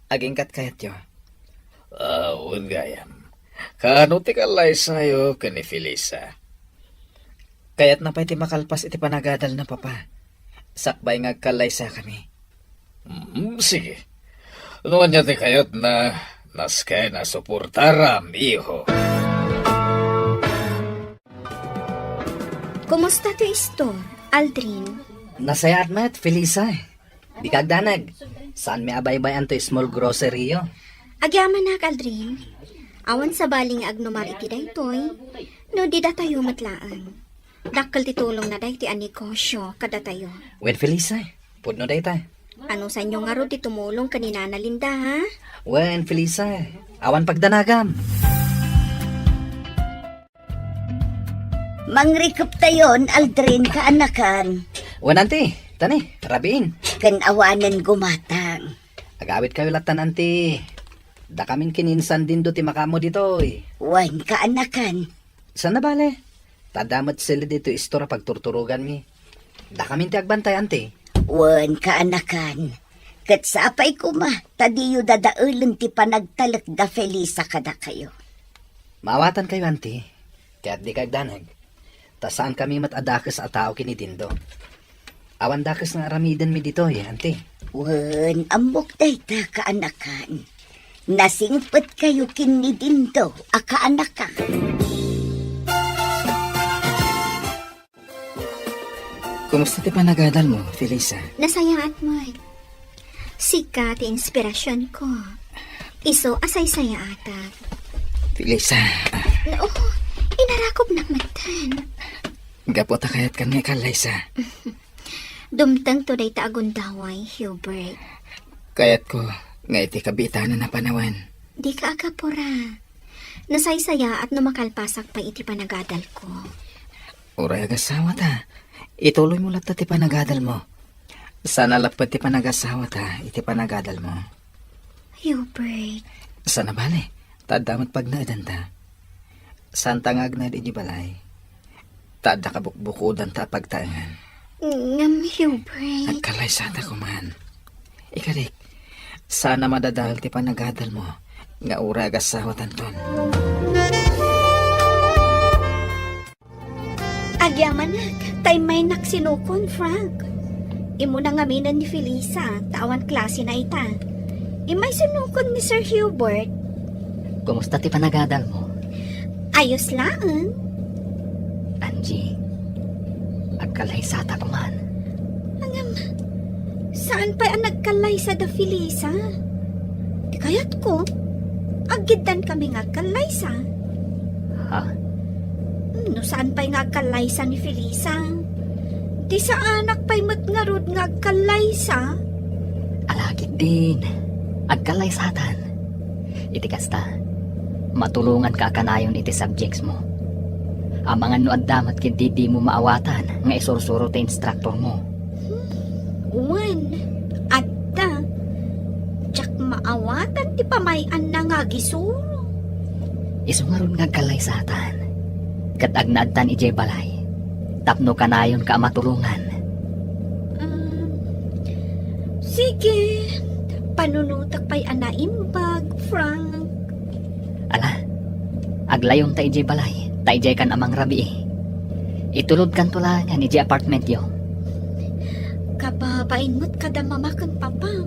Agingkat kayatyo. Ah, wen gayam. Kaano ti kallaysayo ken ni Felisa? Kayatna pay ti makalpas iti panagadalna, Papa. Sakbay nga agkallaysakami. Mm, sige. No ania ti kayatna, nasken a suportaram, iho. Kumusta ti istor, Aldrin? Nasayaat met, Felisa. Dika agdanag. Saanmi a baybay-an toy small grocery-yo. Agyamanak, Aldrin. Awan sabali nga agnumar iti daytoy, no di datayo met laeng. Dakkel ti tulongna daytoy a negosio kadatayo. Wen, Felisa, pudno dayta. Anusanyo ngarud ti tumulong ken ni Nana Linda, ha? Wen, Felisa, awan pagdanagam. Mangrikeptayon, Aldrin, kaanakan. Wen, Auntie, tani, rabiin. Ken awanen gumatang. Agawidkayo lattan, Auntie. Dakamin ken ni Insan Dindo ti makaammo ditoy. Wen, kaanakan. Saan a bale? Ta adda met sili ditoy istor a pagturturoganmi. Dakamin ti agbantay, Auntie. Wen, kaanakan. Ket sapay koma, ta diyo dadaelen ti panagtalek da Felisa kadakayo. Maawatankayo, Auntie. Ket dika agdanag. Ta saankami met a dakes a tao ken ni Dindo. Awan dakes nga aramidenmi ditoy, Auntie. Wen, ammok dayta, kaanakan. Nasingpetkayo ken ni Dindo a kaanakan. Kumusta ti panagadalmo, Felisa? Nasayaat met. Sika ti inspirasionko. Isu a saysayaatak. Felisa. No, inarakopnak Gapu ta kayatkan nga ikallaysa. Dumtengto dayta a gundaway, Hubert. Kayatko nga iti kabiitanan a panawen. Dika agapura. Nasaysayaat no makalpasak pay iti panagadalko. Uray agasawata, ituloymo latta ti panagadalmo. Saan a lapped ti panagasawata iti panagadalmo. Hubert. Saan a bale, ta adda met pagnaedanta. Saanta nga agnaed idiay balay. Ta adda kabukbukodanta a pagtaengan. Ngem, Hubert. Agkallaysata koman. Ikalik, saan a madadael ti panagadalmo nga uray agasawatanton. Agyamanak, ta immaynak sinukon, Frank. Immuna ngaminen ni Felisa, ta awan klasena ita. Immay sinukon ni Sir Hubert. Kumusta ti panagadalmo? Ayos laeng. Angie, agkallaysata koman. Ngem, saan pay a nagkallaysa da Felisa? Ti kayatko, aggiddan kami nga agkallaysa. Ha? No saan pay nga agkallaysa ni Felisa, ti saanak pay met ngarud nga agkallaysa. Ala ketdin, agkallaysatan. Iti kasta, matulonganka a kanayon iti subjects mo. Amangan no adda met ketdi dimo maawatan nga isursuro ti instructor mo. Hmm, wen, adda. Diak maawatan ti pamay-anna nga agisuro. Isu ngarud nga agkallaysatan. Ket agnaedtan idiay balay. Tapno kanayonka a matulongan. Um, sige. Panunotek pay a naimbag, Frank. Ala, aglayonta idiay balay, ta idiaykan a mangrabii. Itulodkanto laengen idiay apartmentyo. Kababain met kada mama ken papam.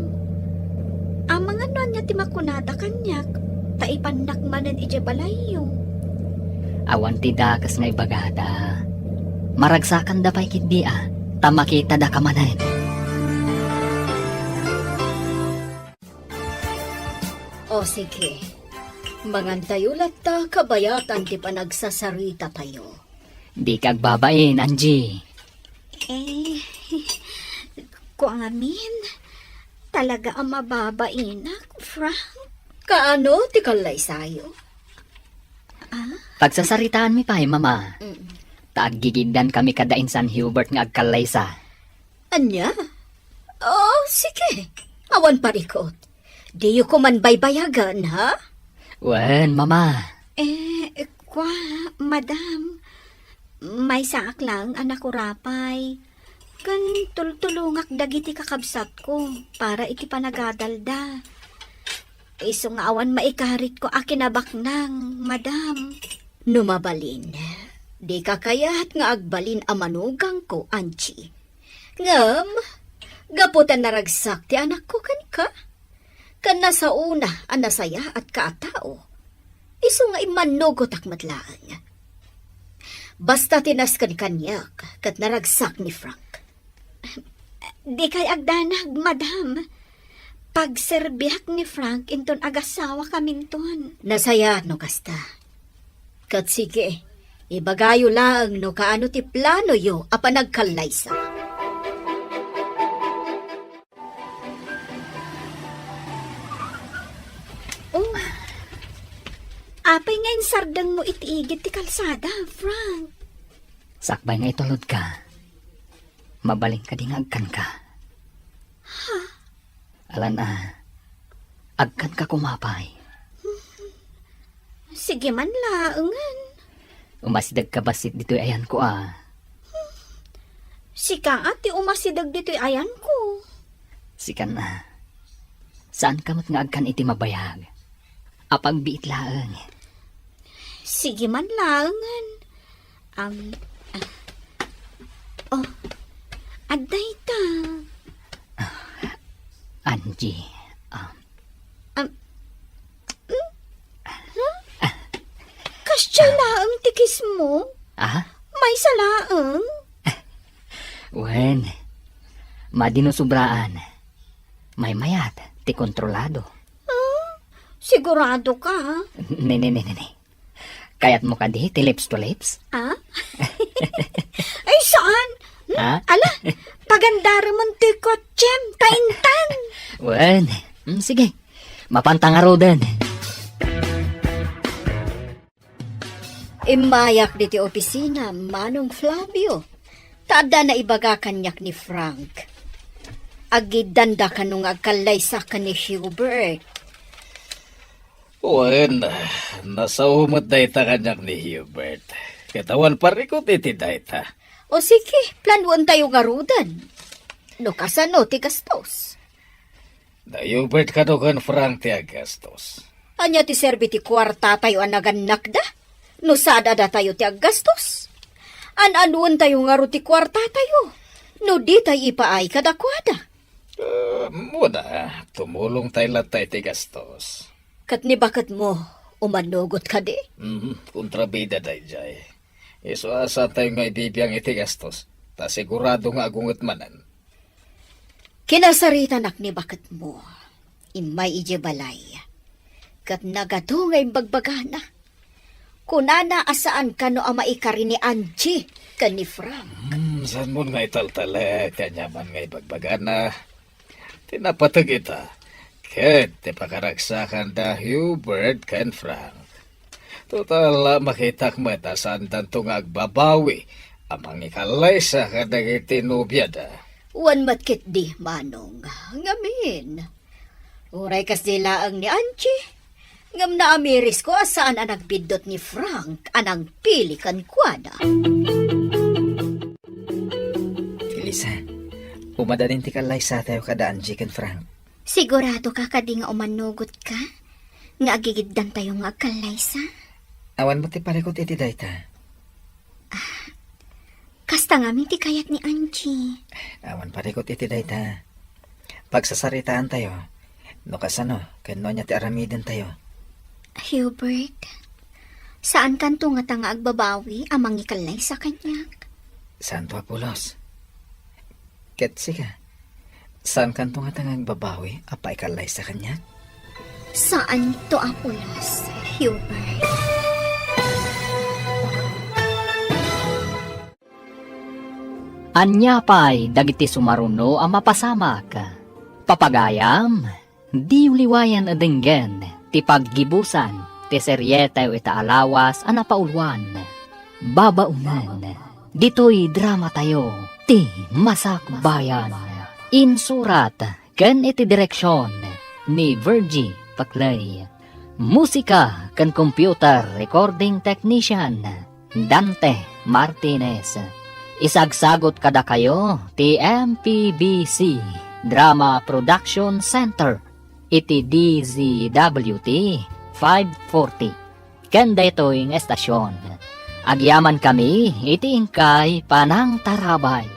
Amangan no ania ti makunada kaniak, ta ipannak manen idiay balayyo. Awan ti dakes nga ibagada. Maragsakanda pay ketdi a, ta makitadaka manen. O sige, mangantayo latta kabayatan ti panagsasarita tayo. Dika agbabain, Angie. Eh, kua ngamin, talaga a mababainak, Frank. Kaano ti kallaysayo? Ah? Pagsasaritaanmi pay, Mama. Mm. Ta aggigiddan kami kada insan Hubert nga agkallaysa. Ania? Oh, sige. Awan parikot. Diyo koman baybayagan, ha? Wen, Mama. Eh, kua, Madam. Maysaak laeng a nakurapay. Ken tultulongak dagiti kakabsatko para iti panagadalda. Isu nga awan maikaritko a kinabaknang, Madam. No mabalin, dika kayat nga agbalin a manugangko, Angie. Ngem, gapu ta naragsak ti anakko kenka, ken nasaona a nasayaatka a tao, isu nga immannugotak met laeng. Basta ti nasken kaniak ket naragsak ni Frank. Dikay agdanag, Madam. Pagserbiak ni Frank inton agasawakaminton. Nasayaat no kasta. Ket sige, ibagayo laeng no kaano ti planoyo a panagkallaysa. Oh, apay nga insardengmo iti igid ti kalsada, Frank? Sakbay nga itulodka, mabalin kadi nga agkanka? Ha? Alan a, agkanka koma pay. Sige man laengen. Umasidegka bassit ditoy ayanko a. Sika a ti umasideg ditoy ayanko. Sikan a. Saanka met nga agkan iti mabayag. Apagbiit laeng. Sige man laengen. Am, ah. Oh, adda ita. Angie, ah. Am, hmm? Huh? Kasdiay laeng ti kiss mo? Ah? Maysa laeng? Wen, madi no sobraan. Maymayat ti kontrolado. Ah, sigurado ka? Ne, ne, ne, ne, ne. Kayatmo kadi ti lips to lips? Ah? Ay, saan? Hmm? Ha? Ala, pagandarem ti kotsem, ta intan. Wen, hmm, sige. Mapanta ngaruden. Immayak ditoy opisina, Manong Flavio. Ta adda naibaga kaniak ni Frank. Agiddanda kano nga agkallaysa ken ni Hubert. Wen, nasao met dayta kaniak ni Hubert. Ket awan parikut iti dayta. O sige, planuentayo ngaruden. No kasano ti gastos? Da Hubert kano ken Frank ti aggastos. Ania ti serbi ti kuartatayo a nagannakda? No sada datayo ti aggastos? An-anuentayo ngarud ti kuartatayo? No ditay ipaay kadakuada? Ah, muna, tumulongtay latta iti gastos. Ket ni baketmo, umanugot kadi? Mhm, kontrabida dayjay. Isu a saantayo nga ibibiang iti gastos, ta sigurado nga agunget manen. Kinasaritanak ni baketmo. Immay idiay balay. Ket nagato nga imbagbagana. Kunana a saan kano a maikari ni Angie ken ni Frank. Hmm, saanmon nga italtalek, aniaman nga ibagbagana. Ti napateg ita, ket ti pakaragsakan da Hubert ken Frank. Total, makitak met a saandanto nga agbabawi a mangikallaysa kadagiti nobiada. Wen met ketdi, Manong. Ngamin, uray kasdi laeng ni Angie, ngem naamirisko a saan a nagbiddut ni Frank a nangpili kenkuana. Elisa, umadalin ti kallaysatayo kada Angie ken Frank. Sigurado ka kadi nga umanugot ka nga agigiddantayo nga agkallaysa? Awan met ti parikut iti dayta. Ah, kasta ngamin ti kayat ni Angie. Awan parikut iti dayta. Pagsasaritaantayo no kasano ken no ania ti aramidentayo. Hubert, saankanto ngata nga agbabawi a mangikallaysa kaniak? Saanto a pulos. Ket sika, saankanto ngata nga agbabawi a paikallaysa kaniak? Saanto a pulos, Hubert. Ania pay dagiti sumaruno a mapasamak? Papagayam, diyo liwayan a denggen ti paggibusan ti serietayo ita a lawas a napauluan. Babaonen, ditoy dramatayo, Ti Masakbayan. Insurat ken iti direksion ni Virgie Paclay. Musika ken computer recording technician, Dante Martinez. Isagsagut kadakayo ti M P B C Drama Production Center iti D Z W T five forty. Ken daytoy nga estasion, agyamankami iti inkay panangtarabay.